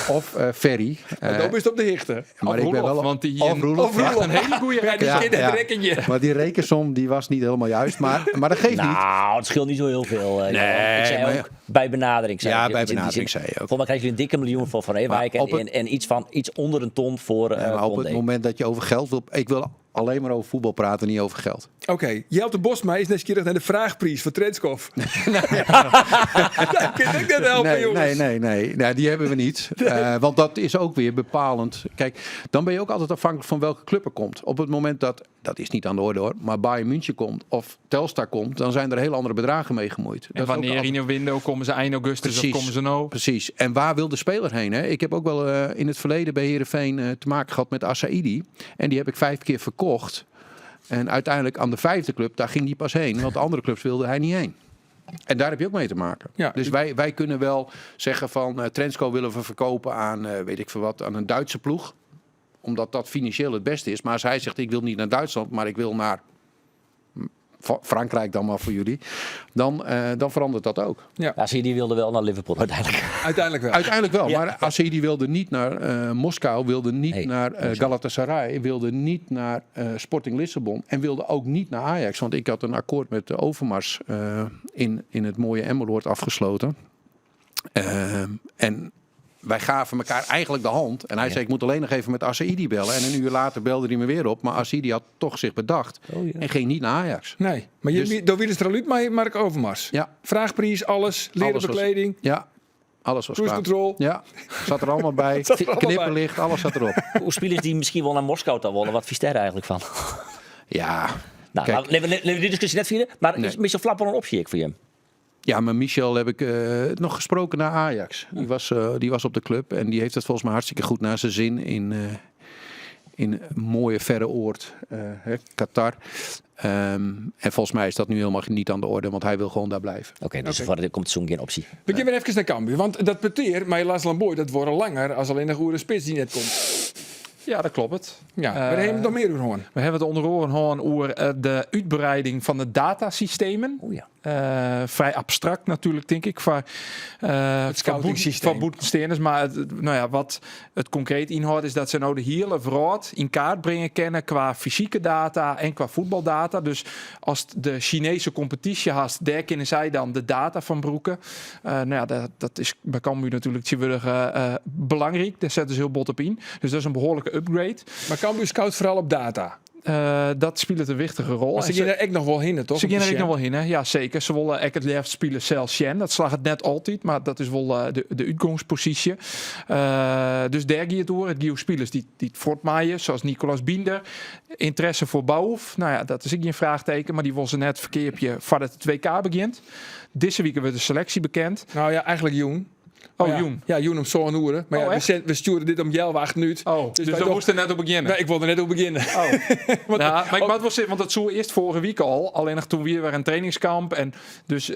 of Ferry. Maar dan bist op de hichte. Maar ik ben wel want die of Roelof. Of Roelof. Een hele goede Ja, die Ja, ja, ja. rekentje. Maar die rekensom die was niet helemaal juist. Maar dat geeft niet. Nou, het scheelt niet zo heel veel. Nee, Johan. Ik zei maar ook bij benadering. Zei Ja, ik. bij In die benadering zin, zei je ook. Volgens mij krijg je een dikke miljoen voor Van Ewijk Maar en, op het- en iets onder een ton voor Ja, maar op Condé. het moment dat je over geld wil... Ik wil alleen maar over voetbal praten, niet over geld. Oké, Jelte Bosma is nieuwsgierig naar de vraagprijs voor Trenskov. Dat kan ik net helpen, Nee, jongens. nee, nee, nee. Nee, die hebben we niet. Want dat is ook weer bepalend. Kijk, dan ben je ook altijd afhankelijk van welke club er komt. Op het moment dat, dat is niet aan de orde hoor, maar Bayern München komt of Telstar komt, dan zijn er heel andere bedragen mee gemoeid. En Dat is ook wanneer altijd- in een window komen ze eind augustus Precies. of komen ze nou? Precies. En waar wil de speler heen? Hè? Ik heb ook wel in het verleden bij Heerenveen te maken gehad met Assaidi. En die heb ik 5 keer verkocht. En uiteindelijk aan de 5e club, daar ging die pas heen. Want de andere clubs wilde hij niet heen. En daar heb je ook mee te maken. Ja. Dus wij kunnen wel zeggen van Trensko willen we verkopen aan, weet ik veel wat, aan een Duitse ploeg. Omdat dat financieel het beste is. Maar als hij zegt ik wil niet naar Duitsland, maar ik wil naar Frankrijk dan maar voor jullie. Dan verandert dat ook. Ja, zie je, die wilde wel naar Liverpool uiteindelijk. Uiteindelijk wel. Uiteindelijk wel, Ja. maar Assaidi wilde niet naar Moskou, wilde niet Nee, naar Galatasaray, wilde niet naar Sporting Lissabon en wilde ook niet naar Ajax. Want ik had een akkoord met de Overmars in het mooie Emmeloord afgesloten. En wij gaven elkaar eigenlijk de hand. En hij zei, ik moet alleen nog even met Assaidi bellen. En een uur later belde hij me weer op. Maar Assaidi had toch zich bedacht en ging niet naar Ajax. Nee, maar je, Dus- door wie is er al uit, maar Mark Overmars. Ja. Vraagprijs, alles, leren Alles was- bekleding. Ja, alles was Cruise klaar. control. Ja, zat er allemaal bij. Zat er allemaal bij. Knipperlicht, alles zat erop. Hoe spelers die misschien wel naar Moskou dan willen, wat vies daar eigenlijk van? Ja. Nou, Kijk. laten we die discussie net vieren. Maar Nee. is Michel Vlap wel een optie voor hem? Ja, maar Michel heb ik nog gesproken naar Ajax. Die was op de club en die heeft het volgens mij hartstikke goed naar zijn zin in mooie verre oord, hè, Qatar. En volgens mij is dat nu helemaal niet aan de orde, want hij wil gewoon daar blijven. Oké, dus voor de komt zo'n geen optie. We gaan weer even naar Cambuur, want dat peteer met Lars Lamboy, dat wordt al langer als alleen de goede spits die net komt. Ja, dat klopt het. Ja, maar daar hebben we het nog meer over hoorn. We hebben het onder oren hoorn over de uitbreiding van de datasystemen. Oh ja. Vrij abstract natuurlijk, denk ik, Het scouting-systeem. voor boetensteenders. Maar wat het concreet inhoudt is dat ze nou de hele wereld in kaart brengen kennen qua fysieke data en qua voetbaldata. Dus als de Chinese competitie haast, daar kunnen zij dan de data van broeken. Dat is bij Cambuur natuurlijk tegenwoordig belangrijk. Daar zetten ze heel bot op in. Dus dat is een behoorlijke upgrade. Maar Cambuur scout vooral op data. Dat speelt een wichtige rol. Maar ze En gaan er echt nog wel heen, toch? Ze gaan er echt nog wel heen, hè? Ja, zeker. Ze willen echt het liefst spelen zelfs Shen. Dat slaagt het net altijd, maar dat is wel de uitgangspositie. Dus daar gaat het door. Het gaan spelers die het voortmaaien, zoals Nicolas Binder. Interesse voor Baouf. Dat is ook geen vraagteken, maar die wil ze net verkeerpje voordat het WK begint. Deze week wordt de selectie bekend. Nou ja, eigenlijk Joen. Oh, Ja. Joen. Ja, Joen om zo'n uur. Maar ja, Oh, echt? we sturen dit om Jelwacht nu. Oh, dus, wij dan toch- moest er net op beginnen. Nee, ik wilde net op beginnen. Oh. Want, ja, maar ik maak wel zin, want dat zo eerst vorige week al. Alleen nog toen we weer een trainingskamp. En dus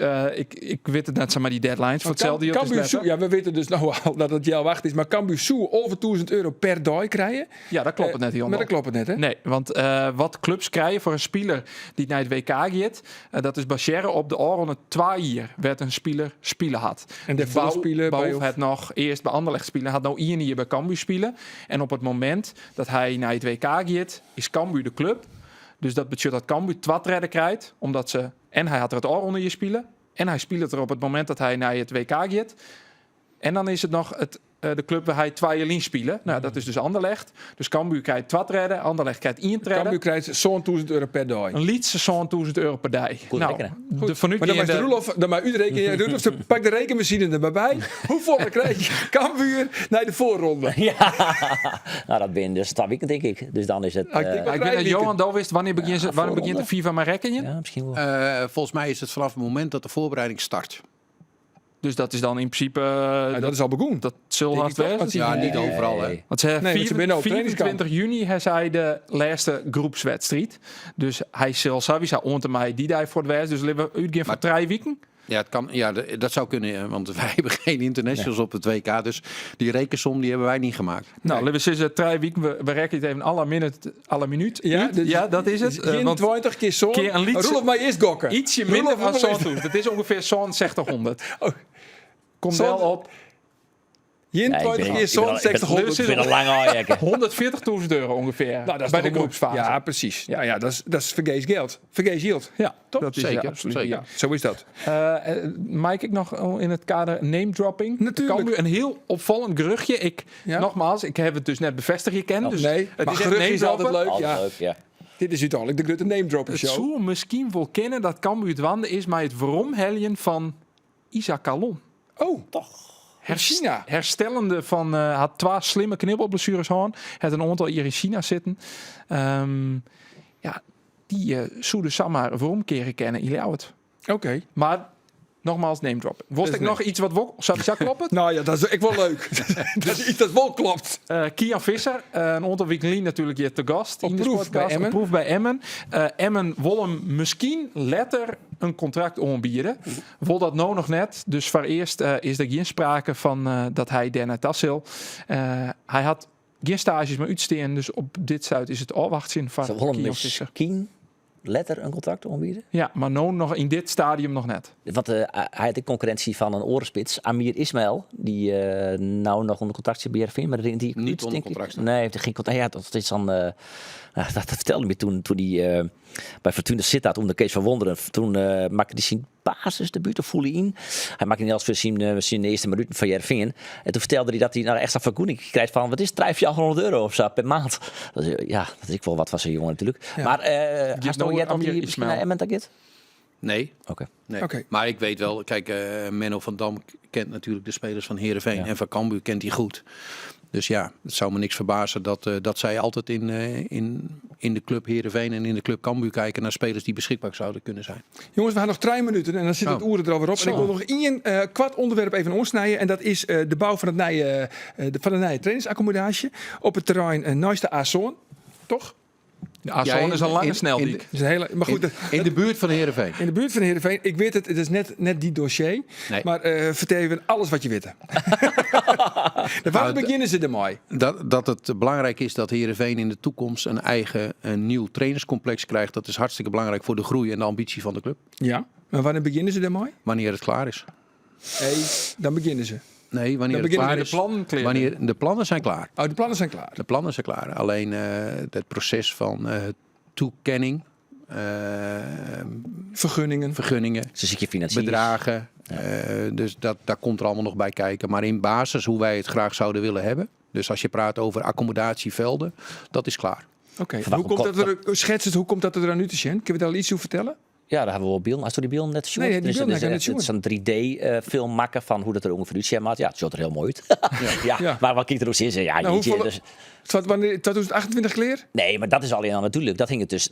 ik weet het net, zeg maar, die deadlines. Voor hetzelfde Cambuur is Soe, ja, we weten dus nou al dat het Jelwacht is. Maar Cambuur Soe over 1000 euro per dag krijgen. Ja, dat klopt het net, Jan. Maar dat klopt het net, hè? Nee, want wat clubs krijgen voor een speler die naar het WK gaat, dat is baseren op de oren 2 jaar werd een speler spelen had. En de Dus voorspelen bij Bouw of het nog eerst bij Anderlecht spelen, had nou Ian hier bij Cambuur spelen. En op het moment dat hij naar het WK gaat, is Cambuur de club. Dus dat betekent dat Cambuur 2 redden krijgt, omdat ze en hij had er het oor onder je spelen en hij speelt er op het moment dat hij naar het WK gaat. En dan is het nog de club waar hij 2 jaar in spelen. Dat is dus Anderlecht. Dus Cambuur krijgt 2 redden, Anderlecht krijgt 1 redden. Cambuur krijgt zo'n 1000 euro per dag. Een liedse zo'n 1000 euro per dag. Goed rekenen. Goed. De vanuit Maar dan die maakt in de Roelof, dan maar u rekenen. Roelof, ze pak de rekenmachine er maar bij. Hoeveel krijg je Cambuur naar de voorronde? Ja, dat ben dus 2 weken denk ik. Dus dan is het, Ah, ik denk wel Ik weet dat drie Johan weken. Dal wist, wanneer begint ze, wanneer begint de voorronde. FIFA maar rekenen? Ja, misschien wel. Volgens mij is het vanaf het moment dat de voorbereiding start. Dus dat is dan in principe, Ja, dat is al begonnen. Dat zal Denk haast ik toch, wezen. want ze Ja, Nee. niet overal, hè. Want ze Nee, want ze binnen op trainingskamp. 24 juni hij zei de laatste groepswedstrijd. Dus hij zal sowieso onder mij die daar voor het wijs. Dus we uitgaan voor 3 weken. Ja, het kan, ja, dat zou kunnen, ja, want wij hebben geen internationals op het WK. Dus die rekensom die hebben wij niet gemaakt. Nou, laten we zeggen, drie weken. We rekenen het even alle minuut, alle minuut. Ja, uit. Ja, dat is het. Geen Want 20 keer zo'n. keer een liedje- Roelof, maar eerst gokken. ietsje Roelof, minder van Roelof, zo'n toe. Dat is ongeveer zo'n 60 Oh. Komt Zo'n- wel op Geen Nee, ik 20 ben keer al- ik ben zo'n al- ik ben- 60 Ik ben al lang al, jekke. 140.000 euro ongeveer. Nou, dat is bij toch de een mooi- groepsfase. Ja, precies. Ja, ja, dat is vergees geld. Vergees yield. Ja, Toch? dat is Zeker, ja, absoluut. zeker. Ja. Zo is dat. Mike, ik nog in het kader name dropping. Natuurlijk. Cambuur, een heel opvallend geruchtje. Ik, Ja. Nogmaals, ik heb het dus net bevestigd je kent. Dus nee, het maar is echt geruchtje is name altijd droppen. leuk. Altijd Ja. leuk, ja. Dit is uiteindelijk de grote name dropping Het show. zou misschien wel kennen dat Cambuur het wanden is, maar het veromheljen van Isaac Calon. Oh, toch. China. Herstellende van had twee slimme knibbelblessures gehad. Het een aantal hier in China zitten. Ja, die zouden Samar veromkeren kennen in Ljouwert. Oké. Maar nogmaals, name drop. Was is ik nog iets wat wok? Zou dat kloppen? Nou ja, dat is echt wel leuk. dat is iets dat wel klopt. Kian Visser, een aantal weken geleden natuurlijk hier te gast. Op in de proef podcast, bij Emmen. Op proef bij Emmen. Emmen wil hem misschien letter een contract aanbieden. Wil dat nou nog net. Dus voor eerst is er geen sprake van dat hij daar naar Tassil. Hij had geen stages meer uitstaan. Dus op dit zuid is het afwachten van Ze willen Kian Visser. misschien letter een contract aanbieden. Ja, maar nou nog in dit stadium nog net. Want hij had de concurrentie van een orenspits, Amir Ismail, die nou nog onder contract zit bij Heerenveen, maar die Niet uit, onder denk ik. contract staat. Nee, heeft geen contract. Ja, dat is dan. Dat vertelde me toen hij bij Fortuna Sittard onder Kees van Wonderen. Toen maakte hij zijn basisdebuut of voelde in. Hij maakte niet als voor zijn eerste minuten van Heerenveen. En toen vertelde hij dat hij nou extra vergoeding krijgt van wat is het, 4500 euro of zo per maand. Dat is, ja, dat is ik wel wat van zijn jongen natuurlijk. Maar hij nou jij Amir die misschien Ismail. naar Emmen dat gaat? Nee. Oké. Nee. Oké. Maar ik weet wel, kijk, Menno van Dam kent natuurlijk de spelers van Heerenveen Ja. en van Cambuur kent hij goed. Dus ja, het zou me niks verbazen dat zij altijd in de club Heerenveen en in de club Cambuur kijken naar spelers die beschikbaar zouden kunnen zijn. Jongens, we hebben nog 3 minuten en dan zit het Oh. oer er alweer op. En ik wil nog één kwart onderwerp even onsnijden. En dat is de bouw van, het nieuwe, van de nieuwe trainingsaccommodatie op het terrein naast de Azoon. Toch? De Azon Ja, in- is een lange sneldiek. Dat is een hele, maar goed, In, in de buurt van Heerenveen. in de buurt van Heerenveen. Ik weet het, het is net die dossier. Nee. Maar vertel even alles wat je weet. Waarom Nou, beginnen ze er mooi? Dat het belangrijk is dat Heerenveen in de toekomst een eigen een nieuw trainingscomplex krijgt. Dat is hartstikke belangrijk voor de groei en de ambitie van de club. Ja, maar wanneer beginnen ze er mooi? Wanneer het klaar is. Nee, dan beginnen ze. Nee, wanneer Dan het beginnen klaar de is. plannen klaar. Wanneer de plannen zijn klaar. Oh, de plannen zijn klaar. De plannen zijn klaar. Alleen het proces van toekenning, Vergunningen. vergunningen, Ze ziet je financiers. bedragen. Dus daar komt er allemaal nog bij kijken. Maar in basis hoe wij het graag zouden willen hebben. Dus als je praat over accommodatievelden, dat is klaar. Oké, Verwacht hoe komt een dat er, schets het, hoe komt dat er dan nu te zien? Kun je daar al iets over vertellen? Ja, daar hebben we wel beelden. Als die beelden net zien. Nee, die Dus beelden het heb ik is net het is een 3D-film maken van hoe dat er ongeveer uitziet. Maar ja, het ziet er heel mooi uit. Ja, Ja. maar wat ik er ook zin in? Ja, Nou, jeetje, hoeveel- dus, Tot wanneer, 2028 kleer? nee, maar dat is alleen al natuurlijk. Dat hing het dus.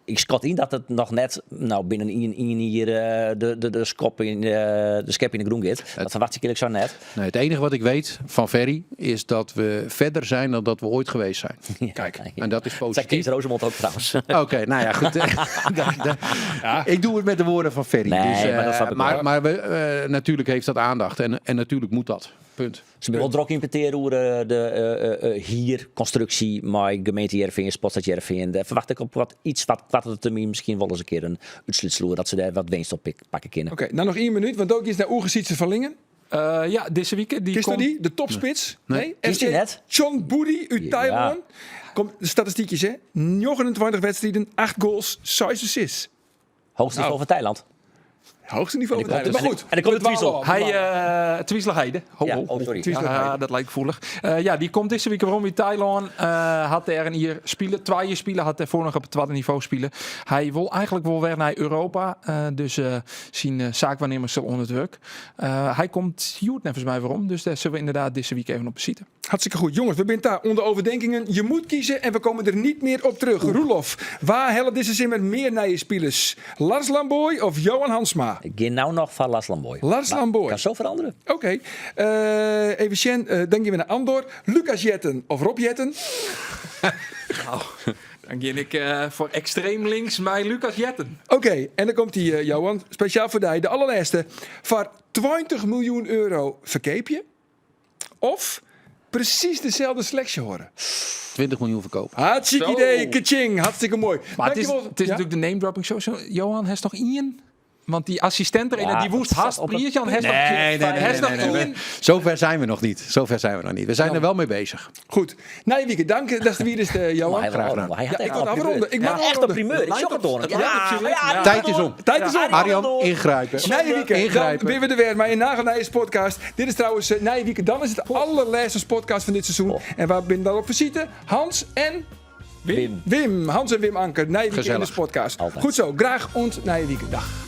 Ik schat in dat het nog net nou, binnen een hier de schop in de schep in de groen gaat. Dat verwacht ik eerlijk zo net. Nee, het enige wat ik weet van Ferry is dat we verder zijn dan dat we ooit geweest zijn. Kijk, En dat is Dat zei positief. Kees Rosemond ook trouwens. Oké, nou ja, goed. Ik doe het met de woorden van Ferry. Nee, dus, maar dat snap ik wel. Maar we, natuurlijk heeft dat aandacht en natuurlijk moet dat. Punt. Ze willen wel druk importeren hoe de hier constructie, maar gemeente Heerenveen, Sportstad Heerenveen. Daar verwacht ik op wat iets wat kwart termijn misschien wel eens een keer een uitsluitsloer dat ze daar wat winst op pakken kunnen. Oké, nou nog 1 minuut, want ook is naar Oergesietse van Lingen. Ja, deze week. Die Is dat komt- die? De topspits? Nee. Is die FC net? John Boody uit Ja. Taiwan. Komt de statistiekjes, hè? 29 wedstrijden, 8 goals, 6 assists. Hoogste niveau van Thailand. Hoogste niveau En van die Thailand. komt Maar dus- goed. en dan komt we de Twiesel. dwalen al, we dwalen al. Hij, Twieslerheide. Ho, Ja, ho. oh, sorry. Ja, dat lijkt gevoelig. Ja, die komt deze week waarom in Thailand. Had er een hier spelen, twee jaar spelen, had daarvoor nog op het tweede niveau spelen. Hij wil eigenlijk wel weer naar Europa. Dus zijn zaakwaarnemers zullen onder druk. Hij komt hier volgens mij waarom. Dus daar zullen we inderdaad deze week even op zitten. Hartstikke goed. Jongens, we zijn daar onder overdenkingen. Je moet kiezen en we komen er niet meer op terug. Roelof, waar helpt deze zin met meer naar je spelers? Lars Lamboy of Johan Hansma? Ik ga nou nog van Lars Lamboy. Lars Maar Lamboy. Kan zo veranderen. Oké. Even Sjen, dan gaan we naar Andor. Lucas Jetten of Rob Jetten? Dan gean ik eh, foar ekstreem links mei Lucas Jetten. Oké, en dan komt die, eh, Johan. Spesjaal foar dy, de allerlêste. Foar 20 miljoen euro ferkeapje of presys deselde seleksje hâlde? 20 miljoen ferkoop. Hartstikke Zo. idee, kaching. Hartstikke moai. Maar het is, Dankjewel. het is Ja? natuurlijk de name dropping zo. zo- Johan, hast noch ien? Want die assistent trainer, Ja, die woest dat staat haast op het Prius, Jan, hast nog, Nee, nee, nee, hast nee, nog nee, nee. ien? Zover zijn we nog niet. Zover zijn we nog niet. We zijn er wel mee bezig. Goed. Nijwieke, dank dat is de virus, eh, Johan. Maar hij, Graag gedaan. hij had Ja, echt ik wil een afronden. primeur. Ik mag Ja, echt een afronden. primeur. Ik zocht het door. het lijkt op Gillette. Ja, Tijd is om. Tijd is om. Arjan, ingrijpen. Nijwieke, dan Ingrijpen. ben we er weer. Maar in Nagelnijers podcast. Dit is trouwens eh, Nijwieke. Dan is het allerlaatste podcast van dit seizoen. En waar ben dan op visite? Hans en Wim. Wim. Hans en Wim Anker. Nijwieke in de Gezellig. podcast. Altijd. Goed zo. Graag ont Nijwieke. Dag.